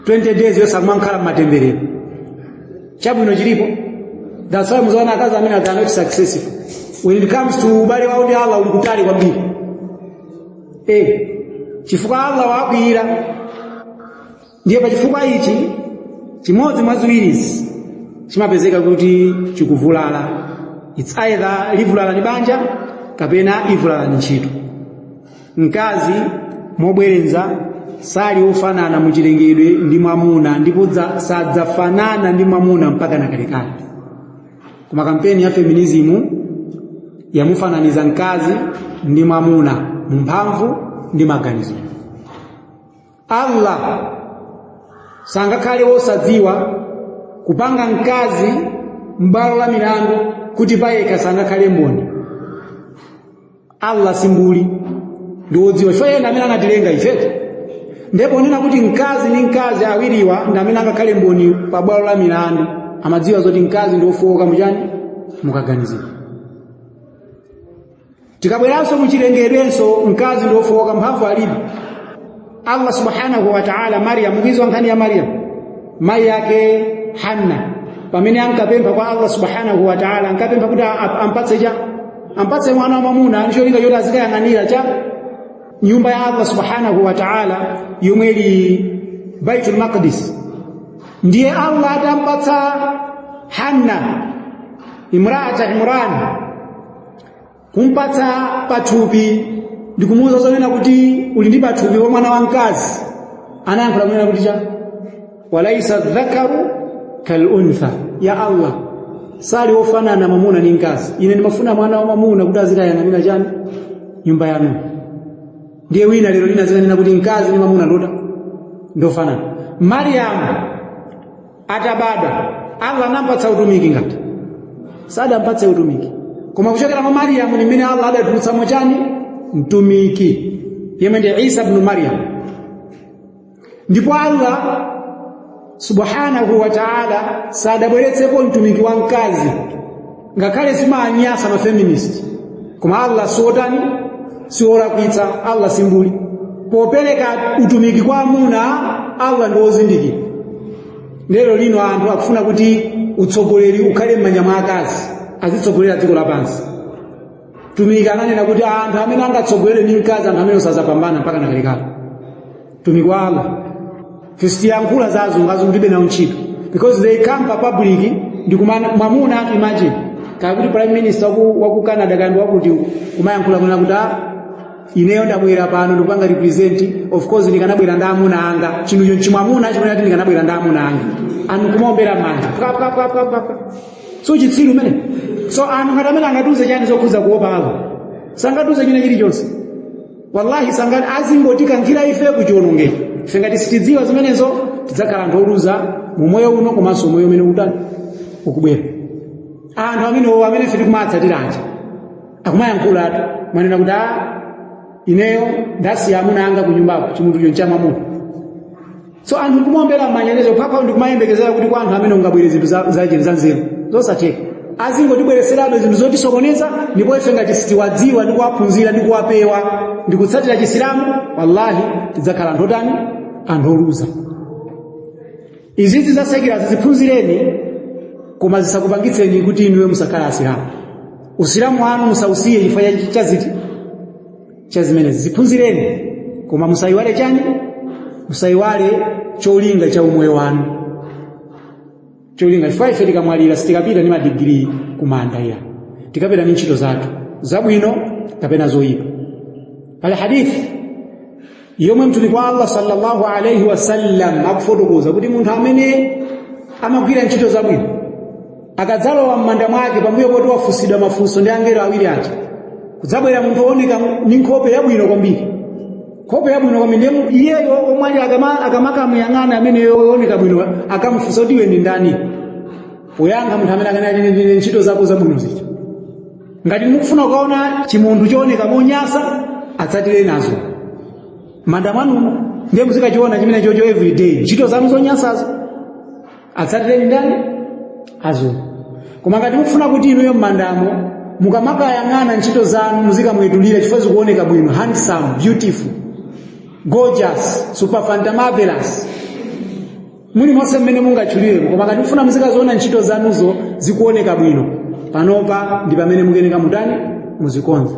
[SPEAKER 1] 20 days yonse akumakhala mmatemberero. Chabwino chilipo? That's why muzaona akazi amene are not successful when it comes to ubale wawo ndi Allah, uli kutali kwambiri, chifukwa Allah wakwiyira. Ndiye pachifukwa ichi, chimodzi mwa ziwirizi chimapezeka kuti chikuvulala. It's either livulala ni banja kapena ivulala ni ntchito. Mkazi, mobwerenza, sali ofanana muchilengedwe ndi mwamuna, ndipo sadzafanana ndi mwamuna mpaka na kalekale. Koma kampeni ya feminism yamufananiza mkazi ndi mwamuna mu mphamvu ndi maganizo. Allah sangakhale wosadziwa kupanga mkazi m'bwalo la milandu kuti payekha sangakhale mboni. Allah simbuli, ndi wodziwa chifukwa iye ndi amene anatilenga ifetu. Ndipo ponena kuti mkazi ndi mkazi awiriwa ndi amene angakhale mboni pa bwalo la milandu, amadziwa zoti mkazi ndi wofowoka muchani, mukaganizira. Tikabweranso muchilengedwenso, mkazi ndi wofowoka, mphamvu alibe. Allah subhanahu wa ta'ala, Maryam, mukuidziwa nkhani ya Maryam, mayi yake Hanna, pamene ankapempha kwa Allah subhanahu wa ta'ala, ankapempha kuti ampatse cha ampatse mwana wa mwamuna, ndicholinga choti azikayang'anira cha nyumba ya Allah subhanahu wa ta'ala yomwe ili Baitul Maqdis. Ndiye Allah atampatsa Hanna imraata Imran, kumpatsa pathupi ndikumuwuza zonena kuti uli ndi pathupi wa mwana wamkazi, anayankhula kunena kuti cha walaisa dhakaru kal untha. Ya Allah, sali wofanana mwamuna ndi mkazi. Ine ndimafuna mwana wa mwamuna kuti azikayang'anira chani, nyumba yanu. Ndiye wina lero lina azikanena kuti mkazi ndi mwamuna ndota ndofanana. Mariam atabadwa, Allah anampatsa utumiki? Ngati sadampatse utumiki, koma kuchokera mwa Mariyamu ni mmene Allah adatulutsamo chani, mtumiki yemwe ndi Isa ibn Maryam. Ndipo Allah subhanahu wa ta'ala sadabweretsepo mtumiki wa mkazi, ngakhale zimanyasa ma feminist. Koma Allah siwotani, siwolakwitsa. Allah simbuli. Popereka utumiki kwa amuna, Allah ndi wozindikira. Lero lino anthu akufuna kuti utsogoleri ukhale m'manja mwa akazi, azitsogolera dziko lapansi. Mtumiki ananena kuti anthu amene angatsogolere ndi mkazi, anthu amene sazapambana mpaka nakalekale. Mtumiki wa Allah. Sitiyankhula za azungu, azungu tibe nawo ntchito, because they come pa public ndikumana mwamuna atu. Imagine kaya kuti prime minister waku Canada kandi wakuti kumayankhula kunena kuti, "Ah, ineyo ndabwera pano ndikupanga represent, of course ndikanabwera ndi amuna anga." Chinthucho nchimwamuna chimene ati ndikanabwera ndi amuna anga, anthu kumaombera manja pwa pwa pwa pwa pwa. So chitsiru umene. So anthu ngati amene angatiuze chani zokhudza kuopa Allah? Sangatiuze china chilichonse, wallahi sangati. Azingotikankhira ife kuchiwonongeko. Ife ngati sitidziwa zimenezo, tidzakhala anthu oluza mu moyo uno komanso moyo umene utani, ukubwera. Anthu amenewo amene ife tikumatsatira aja akumayankhula atu mwanena kuti, "Ah, ineyo ndasiya amuna anga ku nyumbako." Chimunthucho nchamwamuna. So anthu kumaombera manja nezo phapha, ndikumayembekezera kuti kwa anthu amene ungabwere zinthu za nzeru, zosatheka. Azingotibwereserabe zinthu zotisokoneza. Ndipo ife ngati sitiwadziwa ndi kuwaphunzira ndi kuwapewa ndi kutsatira Chisilamu, wallahi tidzakhala anthu otani, anthu oluza. Izizi zasekera ziziphunzireni, koma zisakupangitseni kuti inuyo musakhale Asilamu. Usilamu wanu musausiye chifukwa chaziti cha zimenezi. Ziphunzireni, koma musayiwale chani, musayiwale cholinga cha umoyo wanu. Cholinga, chifukwa ife tikamwalira sitikapita ndi madigiri kumanda iya, tikapita ndi ntchito zathu zabwino kapena zoyipa. Pali hadithi yomwe Mtumiki wa Allah sallallahu alaihi wasallam akufotokoza kuti munthu amene amagwira ntchito zabwino akadzalowa m'manda mwake pambuyo poti wafunsidwa mafunso ndi angelo awiri aja, kudzabwera munthu wooneka ndi nkhope yabwino kwambiri, nkhope yabwino kwambiri. Ndiye iyeyo omwe ali akamakamuyang'ana ameneyo wooneka bwino, akamufunsa kuti, "Iwe ndi ndani?" Poyankha munthu amene akanena, "Ndine ntchito zako zabwino zija." Ngati mukufuna kukaona chimunthu chooneka monyasa, atsatire nazo manda mwanumo, ndiye muzikachiona chimene chocho everyday, ntchito zanu zonyasazo atsatireni ndani? Azungu. Koma ngati mukufuna kuti inuyo m'mandamo mukamakayang'ana ntchito zanu muzikamwetulira chifukwa zikuoneka bwino, handsome, beautiful, gorgeous, super fantamarvelous, muli monse mmene mungatchulireko, koma ngati mufuna muzikaziona ntchito zanuzo zikuoneka bwino, panopa ndi pamene mukuyeneka mutani? Muzikonze.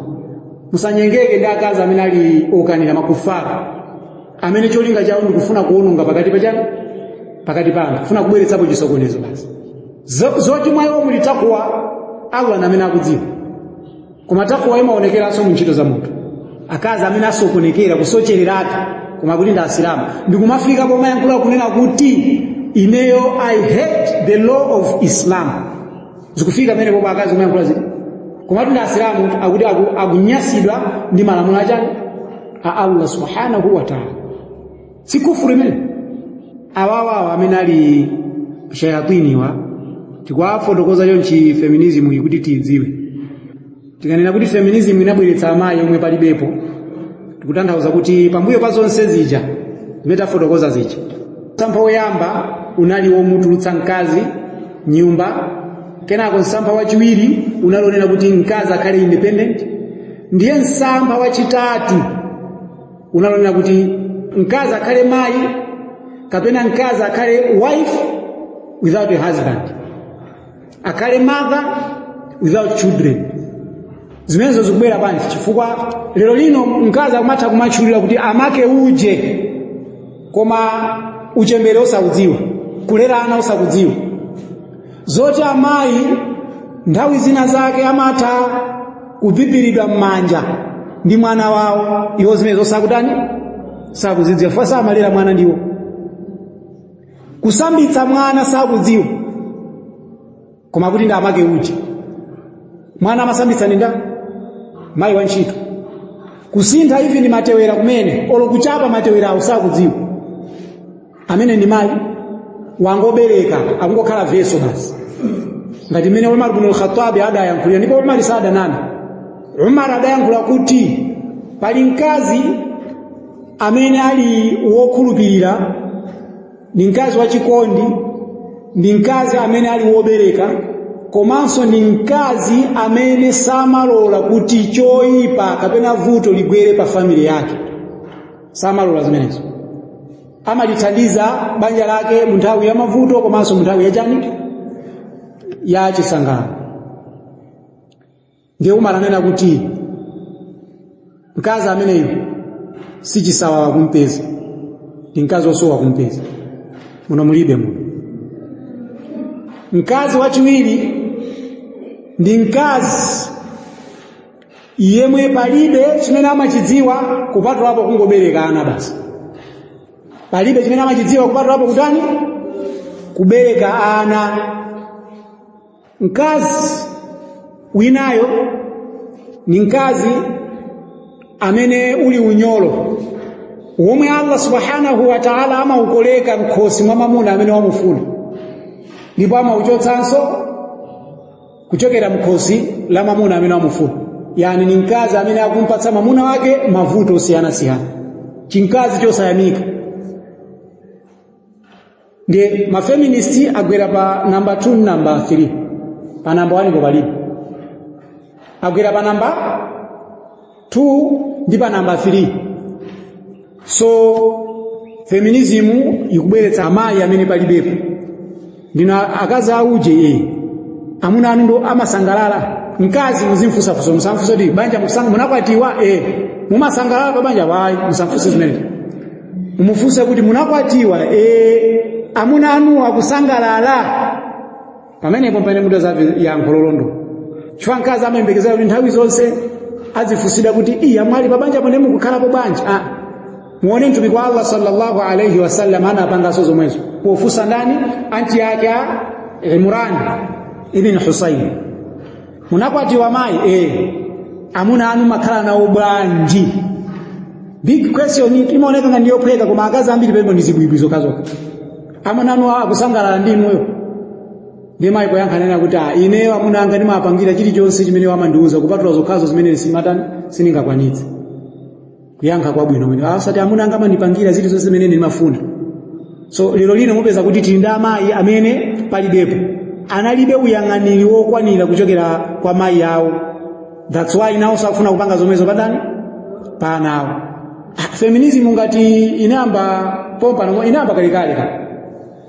[SPEAKER 1] Musanyengeke ndi akazi amene ali okanira, makufara, amene cholinga chawo ndikufuna kuwononga pakati pachani, pakati pa anthu, kufuna kubweretsapo chisokonezo basi. Zoti mwa iwo muli takuwa, Allah ndi amene akudziwa, koma takuwa imaonekeranso mu ntchito za munthu. Akazi amene asokonekera, kusochereratu, koma kuti ndi Asilamu, ndikumafika pomayankhula kunena kuti, "Ineyo I hate the law of Islam." Zikufika pamene popo akazi kumayankhula ziti, komatu ndi Asilamu, akuti akunyasidwa ndi malamulo achani? A Allah subhanahu wa ta'ala. Si kufuru imene? Awawawa amene ali shayatiniwa tikuwafotokoza chonchi feminism ikuti tiyidziwe. Tikanena kuti feminism inabweretsa amayi omwe palibepo, tikutanthauza kuti pambuyo pa zonse zija zimene tafotokoza zija, msampha woyamba unali womutulutsa mkazi nyumba, kenako msampha wachiwiri unali wonena kuti mkazi akhale independent, ndiye msampha wachitatu unali wonena kuti mkazi akhale mayi kapena mkazi akhale wife without a husband, akhale mother without children. Zimenezo zikubwera panji? Chifukwa lero lino mkazi akumatha kumatchulira kuti amake uje, koma uchembere osaudziwa, kulera ana osakudziwa. Zoti amayi nthawi zina zake amatha kupipiridwa m'manja ndi mwana wawo, iwo zimenezo sakutani? Sakuzidziwa, chifukwa samalera mwana ndiwo. Kusambitsa mwana sakudziwa, koma kuti ndi amake uje. Mwana amasambitsa ndi ndani? Mayi wa ntchito. Kusintha ivi ndi matewera kumene, olo kuchapa matewerawo sakudziwa. Amene ndi mayi wangobereka, akungokhala vessel basi, ngati mmene Umar ibn al-Khattab adayankhulira. Ndipo Umar sadaname. Umar adayankhula kuti pali mkazi amene ali wokhulupirira, ndi mkazi wachikondi, ndi mkazi amene ali wobereka, komanso ndi mkazi amene samalola kuti choyipa kapena vuto ligwere pa family yake. Samalola zimenezo, amalithandiza banja lake mu nthawi ya mavuto komanso mu nthawi yachani? Ya chisangalalo. Ndiye Umar anena kuti mkazi ameneyo si chisawawa kumpeza, ndi mkazi wosowa kumpeza. Muno mulibe muno. Mkazi wachiwiri ndi mkazi yemwe palibe chimene amachidziwa kupatulapo kungobereka ana basi. Palibe chimene amachidziwa kupatulapo kutani? Kubereka ana. Mkazi winayo ni mkazi amene uli unyolo womwe Allah subhanahu wa ta'ala amaukoleka mkhosi mwa mamuna amene wamufuna, ndipo amauchotsanso kuchokera mkhosi la mamuna amene wamufuna. Yani ni mkazi amene akumpatsa mamuna wake mavuto osiyanasiyana, chimkazi chosayamika. Ndiye mafeminist agwera pa namba 2, namba 3. Pa namba 1 po palibe. Agwera pa namba 2 ndi pa namba 3. So feminism ikubweretsa amayi amene palibepo. Ndino akazi auje amuna anu ndo amasangalala? Mkazi muzimfunsafunsa, musamfunse kuti banja munakwatiwa, mumasangalala pa banja? Wayi, musamfunse zimenezo. Mumufunse kuti munakwatiwa, amuna anu akusangalala? Pamenepo pamene mutazamve yankho lolondola, chifukwa mkazi amayembekezera kuti nthawi zonse azifunsidwa kuti, "Iya, mwali pabanja pone mukukhalapo bwanji?" Ah, muone Mtumiki wa Allah sallallahu alaihi wasallam anapanganso zomwezo pofunsa ndani? Anti yake a Imran ibn Husayn. "Munakwatiwa mayi?" "Eh." "Amuna anu makhala nawo bwanji?" Big question, imaoneka nga ndiyophweka, koma akazi ambiri pembo ndi zibwibwi zokhazokha. "Amuna anu akusangalala ndi inuyo?" Ndi mayi poyankha nena kuti, "Ah, ineyo amuna anga ndimapangira chilichonse chimene wamandiuza, kupatula zokhazo zimene simatani, sindingakwanitse." Kuyankha kwabwino mwino, asati amuna anga amandipangira zilizonse zimene ndimafuna. So lero lino mupeza kuti tili ndi amayi amene palibepo, analibe uyang'aniri wokwanira kuchokera kwa mayi awo. That's why nawo sakufuna kupanga zomwezo padani pa ana awo. Ah, feminism ngati inayamba pompano, inayamba kalekale ka.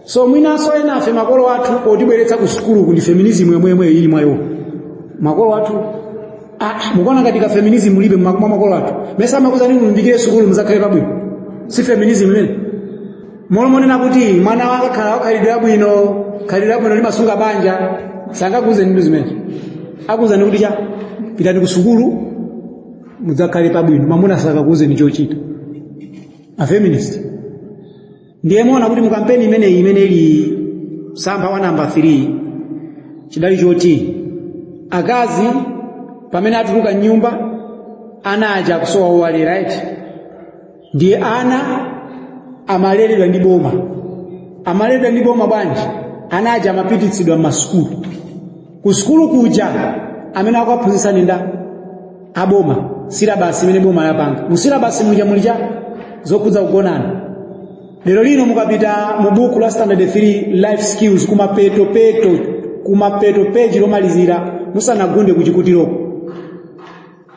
[SPEAKER 1] So mwinanso enafe makolo athu potibweretsa ku sukulu ndi feminism yomweyomweyo ili mwayo makolo athu. Ah, mukuona ngati ka feminism mulibe mwa makolo athu? Mesa amakuzani mulimbikire sukulu muzakhale pabwino? Si feminism imene molomonena kuti mwana wanga khala wakhalidwe abwino, khalidwe abwino limasunga banja? Sangakuze ndi zimene akuzani kuti cha pitani ku sukulu mudzakhale pabwino. Mamuna sakakuuzeni chochita, a feminist. Ndiye muona kuti mu kampeni imeneyi, imene ili sampha wa namba 3, chidali choti akazi pamene atuluka mnyumba, ana aja akusowa owalera, right? Ndiye ana amaleredwa ndi boma. Amaleredwa ndi boma bwanji? Ana aja amapititsidwa m'masukulu. Ku sukulu kuja amene akuwaphunzitsa ndi nda aboma, syllabus imene boma lapanga. Mu syllabus muja muli cha zokhudza kugonana. Lero lino mukapita mu buku la standard 3 life skills, kumapetopeto, kumapeto peji lomalizira musanagunde kuchikutiroko,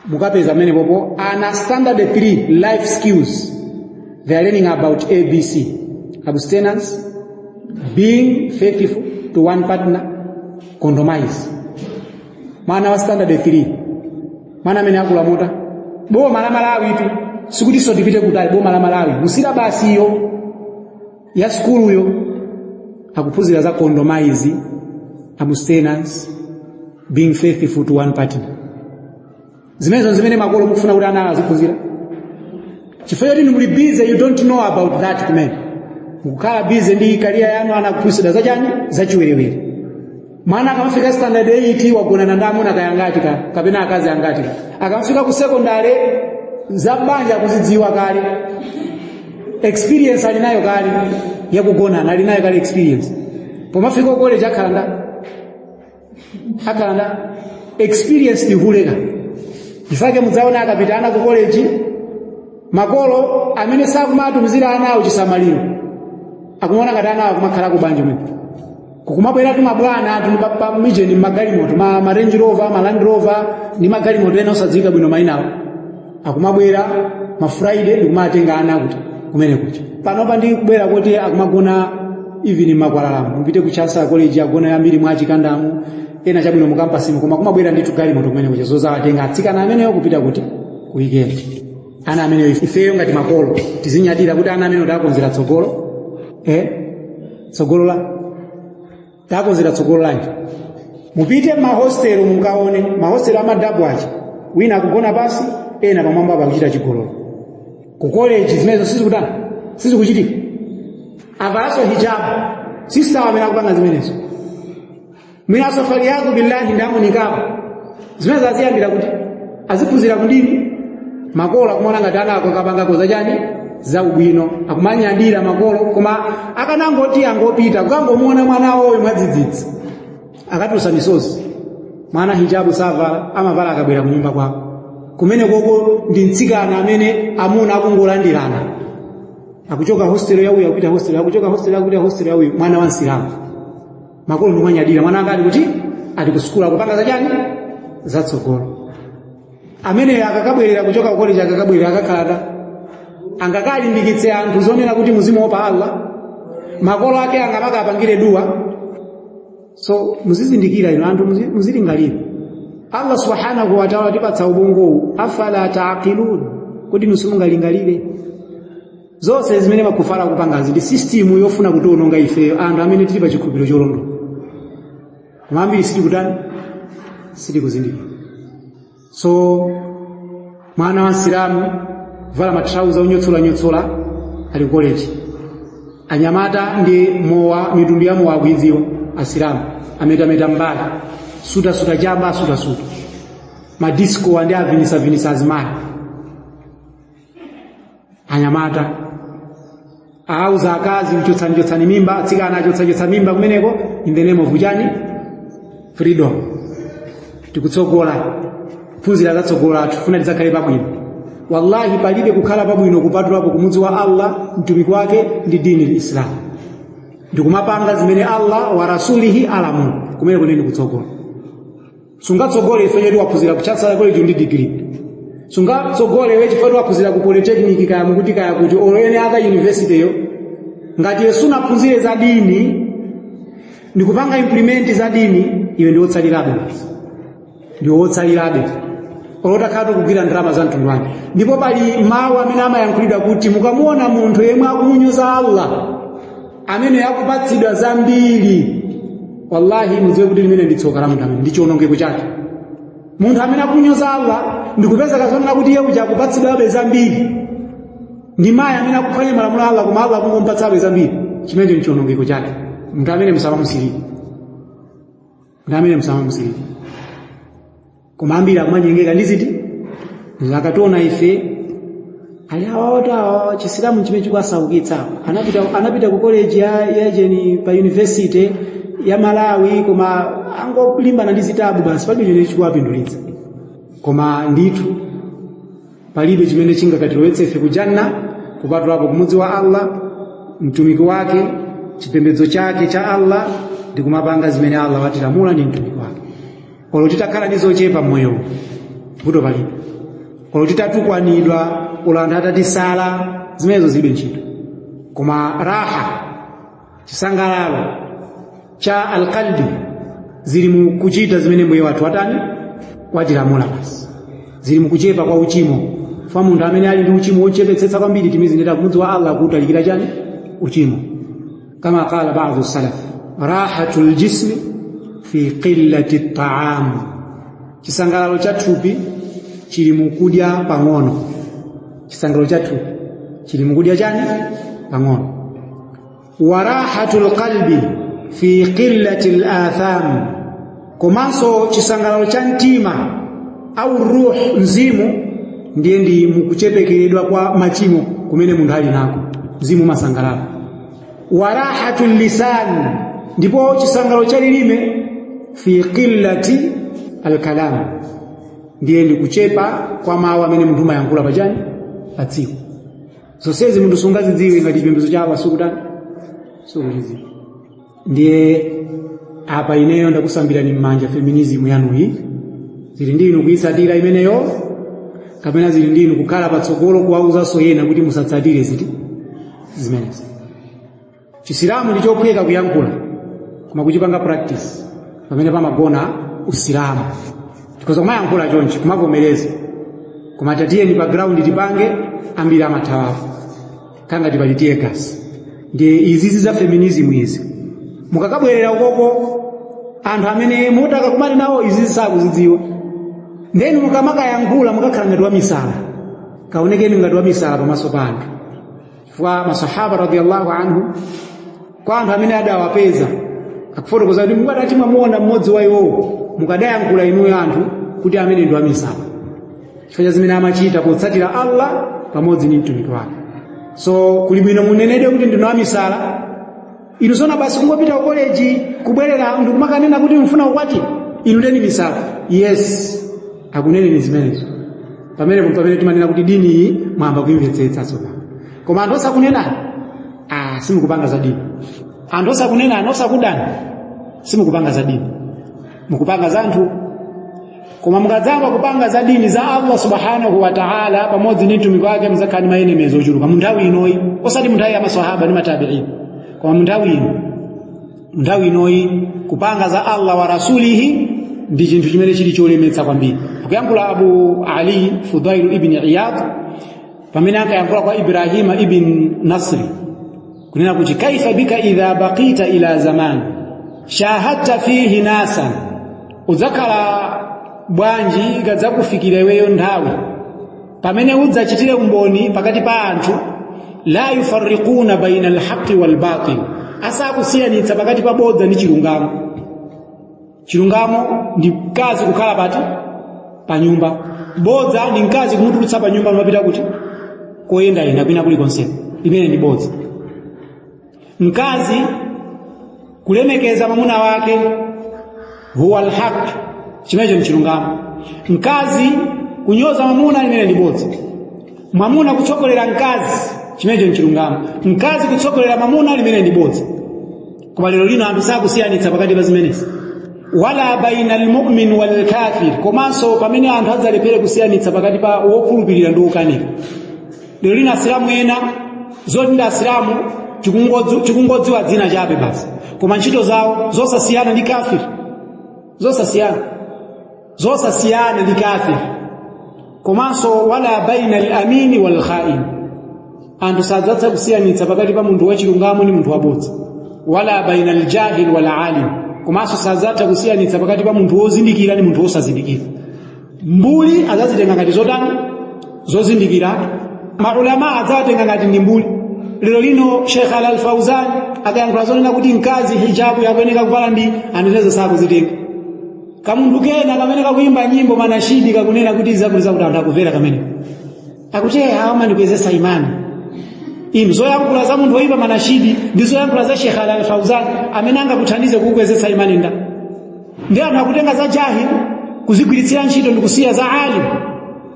[SPEAKER 1] mukapeza pamene popo ana standard 3 life skills, they are learning about ABC: abstinence, being faithful to one partner, condomize. Mwana wa standard 3, mwana amene akulamuta boma la Malawi tu, sikutinso tipite kutali, boma la Malawi mu syllabus iyo ya sukuluyo akuphunzira za condomize, abstinence, being faithful to one partner. Zimenezo zimene makolo mukufuna kuti ana aziphunzira? Chifukwa choti muli busy, you don't know about that. Kumene mukukhala busy ndi career yanu, ana akuphunzira zachani? Zachiwerewere. Mwana akamafika standard 8 wagonana ndi amuna kayangati ka, kapena akazi angati ka. Akamafika ku secondary, za banja akuzidziwa kale, experience ali nayo kale yakugonana, ali nayo kale experience. Pomafika ku college akhala nda experience ihuleka. Chifukwa mudzaona akapita ana ku college, makolo amene sakumatumizira ana awo chisamaliro akumaona ngati ana awo akumakhala ku banja mwene. Kukumabwera tumabwana anthu pa mijeni, mmagalimoto, ma Range Rover, ma Land Rover ndi magalimoto ena osadziwika bwino mayinawo, akumabwera ma Friday ndikumatenga ana kuti kumene kucha. Panopa ndi kubwera kuti akumagona even mmakwalalamo. Mupite ku Chancellor College, agona ambiri mwa achikandamu, ena chabwino mu campus, koma kumabwera ndithu galimoto kumene kucha zozawatenga atsikana ameneyo kupita kuti ku weekend. Ana ameneyo, ifeyo ngati makolo tizinyadira kuti ana ameneyo takonzera tsogolo? Eh, tsogolo la takonzera tsogolo lanji? Mupite m'mahostelo mukaone mahostelo amadabu aja, wina akugona pasi, ena pamwamba pakuchita chigololo. Ku college zimenezo sizikutani? Sizikuchitika. Avalanso hijabu sister amene akupanga zimenezo, mwinaso faliyadhu billahi ndamunikapo. Zimene aziyambira kuti aziphunzira kundini? Makolo akumaona ngati ana ako akapangako zachani, zaubwino, akumanyadira makolo. Koma akanangoti angopita kukangomuona mwana woyo mwadzidzidzi, akatulutsa misozi. Mwana hijabu savala, amavala akabwera kunyumba kwako. Kumene koko ndi mtsikana amene amuna akungolandirana, akuchoka hostel yauyo akupita hostel, akuchoka hostel akupita hostel yauyo. Mwana wa Msilamu, makolo ndikumanyadira mwana anga ali kuti? Ali ku sukulu, akupanga zachani? Zatsogolo. Amene akakabwerera kuchoka ku college, akakabwerera akakhala angakalimbikitse anthu zonena kuti muzimuopa Allah? Makolo ake angamakapangire dua? So muzizindikira ino anthu, muzilingalira. Allah subhanahu wa ta'ala tipatsa ubongowu, afala taqilun, kuti simungalingalire? Zonse zimene makufara akupangazi ndi system yofuna kutiwononga ifeyo anthu amene tili pa chikhulupiriro cholondola. Koma ambiri sitikutani, sitikuzindikira. So mwana wa Msilamu kuvala matrauza onyotsolanyotsola ali college, anyamata ndi mowa, mitundu ya mowa akuidziwa. Asilamu ametameta mbali, sutasuta chamba, asutasuta madisco, andi avinisavinisa azimayi. Anyamata auza akazi, chotsani mimba. Atsikana achotsachotsa mimba kumeneko in the name of chani? Freedom. Tikutsogola, phunzira zatsogola athu, funa tidzakhale pabwino. Wallahi, palibe kukhala pabwino kupatulapo kumudziwa Allah, mtumiki wake ndi dini lislam, ndikumapanga zimene Allah wa rasulihi alamula. Kumene kuneni kutsogola. Sungatsogole ife chetu waphunzira ku Chancellor College ndi degree. Sungatsogole we chifukwa waphunzira ku polytechnic, kaya mukuti kaya kuti, or any other university yo. Ngati yesu unaphunzire za dini ndikupanga implement za dini, iwe ndi wotsalirabe basi, ndi wotsalirabe olotakhala kugwira ndalama za mtundu wake. Ndipo pali mawu amene amayankhulidwa kuti mukamuona munthu yemwe akumunyoza Allah amene akupatsidwa zambiri, wallahi mudziwe kuti limene ndi tsoka la munthu amene, ndi chiwonongeko chake. Munthu amene akunyoza Allah ndikupeza kazonena kuti iye uja akupatsidwabe zambiri, ndi mayi amene akuphwanya malamulo a Allah koma Allah akungompatsabe zambiri, chimenecho ndi chiwonongeko chake. Munthu amene musamamusirire, munthu amene musamamusirire. Koma ambiri akumanyengeka ndi ziti zakationa ife ali awa Chisilamu chimene chikuwasaukitsa. Anapita ku college ya jeni pa university ya Malawi, koma angolimbana ndi zitabu basi, palibe chimene chikuwapindulitsa. Koma ndithu palibe chimene chingakatilowetse ife ku janna kupatulapo kumudzi wa Allah, mtumiki wake, chipembedzo chake cha Allah, ndi kumapanga zimene Allah watilamula ndi mtumiki wake. Olo titakhala ndi zochepa mmoyo, vuto palibe. Olo titatukwanidwa, olo anthu atatisala, zimenezo zilibe ntchito. Koma raha, chisangalalo cha alqalbi zili mu kuchita zimene mbuye wathu watani, watilamula basi. Zili mukuchepa kwa uchimo. Fa munthu amene ali ndi uchimo wochepetsetsa kwambiri, timizi ndeta kumudzi wa Allah kuutalikira chani? Uchimo. Kama qala ba'dhu salaf, rahatu ljismi fi qillati ta'am, chisangalalo cha thupi chili mukudya pang'ono. Chisangalalo cha thupi chili mukudya chani? Pang'ono. Wa rahatu lqalbi fi qillati latham, komanso chisangalalo cha mtima au ruh, mzimu, ndiye ndi mukuchepekeredwa kwa machimo kumene munthu ali nako, mzimu umasangalala. Wa rahatu lisan, ndipo chisangalalo cha lilime, fi qillati alkalam, ndiye ndi kuchepa kwa mawu amene munthu umayankhula pachani? Pa tsiku. Zonsezi munthu sungazidziwe ngati chipembedzo cha Allah sukutani, sukuchidziwa. Ndiye apa ineyo ndakusambirani m'manja feminism yanuyi. Zili ndi inu kuyitsatira imeneyo, kapena zili ndi inu kukhala patsogolo kuwauzanso ena kuti musatsatire ziti zimenezi. Chisilamu ndi chophweka kuyankhula, koma kuchipanga practice pamene pamagona usilamu. Tikhoza kumayankhula chonchi, kumavomereza, koma tatiyeni pa ground tipange, ambiri amathawapo kangati pali tear gas. Ndiye izizi za feminism izi, mukakabwerera ukoko, anthu amene mutakakumane nawo izizi sakuzidziwa. Ndeni mukamakayankhula mukakhala ngati wamisala. Kaonekeni ngati wamisala pamaso pa anthu, chifukwa masahaba radiyallahu anhu, kwa anthu amene adawapeza, akufotokoza kuti mukadati mwamuona mmodzi wa iwowo, mukadayankhula inuyo anthu kuti amene ndi wamisala, chifukwa cha zimene amachita potsatira Allah pamodzi ndi mtumiki wake. So kuli bwino munenedwe kuti ndinu wamisala. Inu zona basi kungopita ku koleji, kubwerera ndikumakanena kuti mfuna ukwati, inu ndeni misala. Yes, akuneneni zimenezo. Pamenepo pamene timanena kuti dini iyi mwamba kuimvetsetsa tsopano. Koma anthu osakunenani, ah, simukupanga za dini. Anthu osakunenani, osakudani, simukupanga za dini, mukupanga za anthu. Koma mukadzamba kupanga za dini za Allah subhanahu wa ta'ala pamodzi ndi mtumiki wake, muzakhala ndi ma enemies ochuluka mu nthawi inoyi, osati mu nthawi ya maswahaba ndi matabi'in, koma mu nthawi ino. Nthawi inoyi kupanga za Allah wa rasulihi ndi chinthu chimene chili cholemetsa kwambiri. Akuyankhula Abu Ali Fudailu ibn Iyad pamene ankayankhula kwa Ibrahima ibn Nasri kunena kuti, kaifa bika idha baqita ila zaman. Shahadta fihi nasan, udzakhala bwanji ikadzakufikira iweyo nthawi pamene udzachitire umboni pakati pa anthu, la yufarriquna baina alhaqi walbatil, asakusiyanitsa pakati pa bodza ndi chilungamo. Chilungamo ndi mkazi kukhala pati? Pa nyumba. Bodza ndi mkazi kumutulutsa pa nyumba mapita kuti? Koyendayenda kwina kulikonseko, limene ndi bodza. Mkazi kulemekeza mwamuna wake huwa alhaq, chimenecho ni chilungamo. Mkazi kunyoza mwamuna, limene ndi bodza. Mwamuna kutsogolera mkazi, chimenecho ni chilungamo. Mkazi kutsogolera mwamuna, limene ndi bodza. Koma lero lino anthu sakusiyanitsa pakati pa zimenezi. Wala baina almu'min walkafir, komanso pamene anthu adzalephere kusiyanitsa pakati pa wokhulupirira ndi wokanira. Lero lino Asilamu ena zoti ndi Asilamu tikungodziwa dzina chabe basi, koma ntchito zawo zosasiyana ndi kafir, zosasiyana ndi kafir. Komanso wala baina al-amini wal kha'in, anthu sadzatha kusiyanitsa pakati pa munthu wachilungamo ndi munthu wabodza. Wala baina al-jahil wal alim, komanso sadzatha kusiyanitsa pakati pa munthu wozindikira ndi munthu wosazindikira. Mbuli adzazitenga ngati zotani? Zozindikira. Maulama adzawatenga ngati ndi mbuli. Lero lino Sheikh Al Fauzan akayankhula zonena kuti mkazi hijabu yakuyeneka kuvala, ndi anthu sakuzitenga. Kamunthu kena kamene kakuyimba nyimbo manashidi kakunena kuti zakuti zakuti, anthu akumvera kamene akuti awa mandikwezesa imani. Inu, zoyankhula za munthu woyimba manashidi ndi zoyankhula za Sheikh Al Fauzan, amene angakuthandize kukukwezesa imani nda? Ndi anthu akutenga za jahil kuzigwiritsira ntchito ndi kusiya za alim.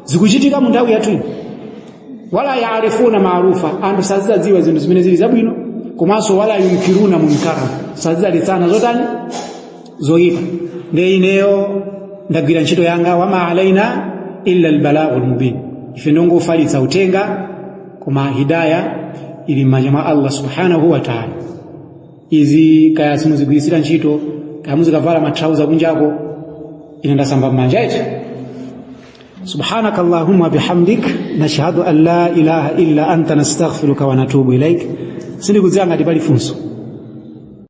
[SPEAKER 1] Zikuchitika mu nthawi yathu. Wala yaarifuna maarufa, anthu sazidziwa zinthu zimene zili zabwino. Komanso wala yunkiruna munkara, sazidzaletsana zotani? Zoyipa. Ndiye ineyo ndagwira ntchito yanga. Wama alaina illa albalaghu lmubin, ife ndongofalitsa uthenga, koma hidaya ili m'manja mwa Allah subhanahu wa ta'ala. Izi kaya simuzigwiritsira ntchito, kaya muzikavala matrauza kunjako, ine ndasamba m'manja eti. سبحانك اللهم بحمدك، نشهد أن لا إله إلا أنت، نستغفرك ونتوب إليك. Sindikudziwa ngati pali funso.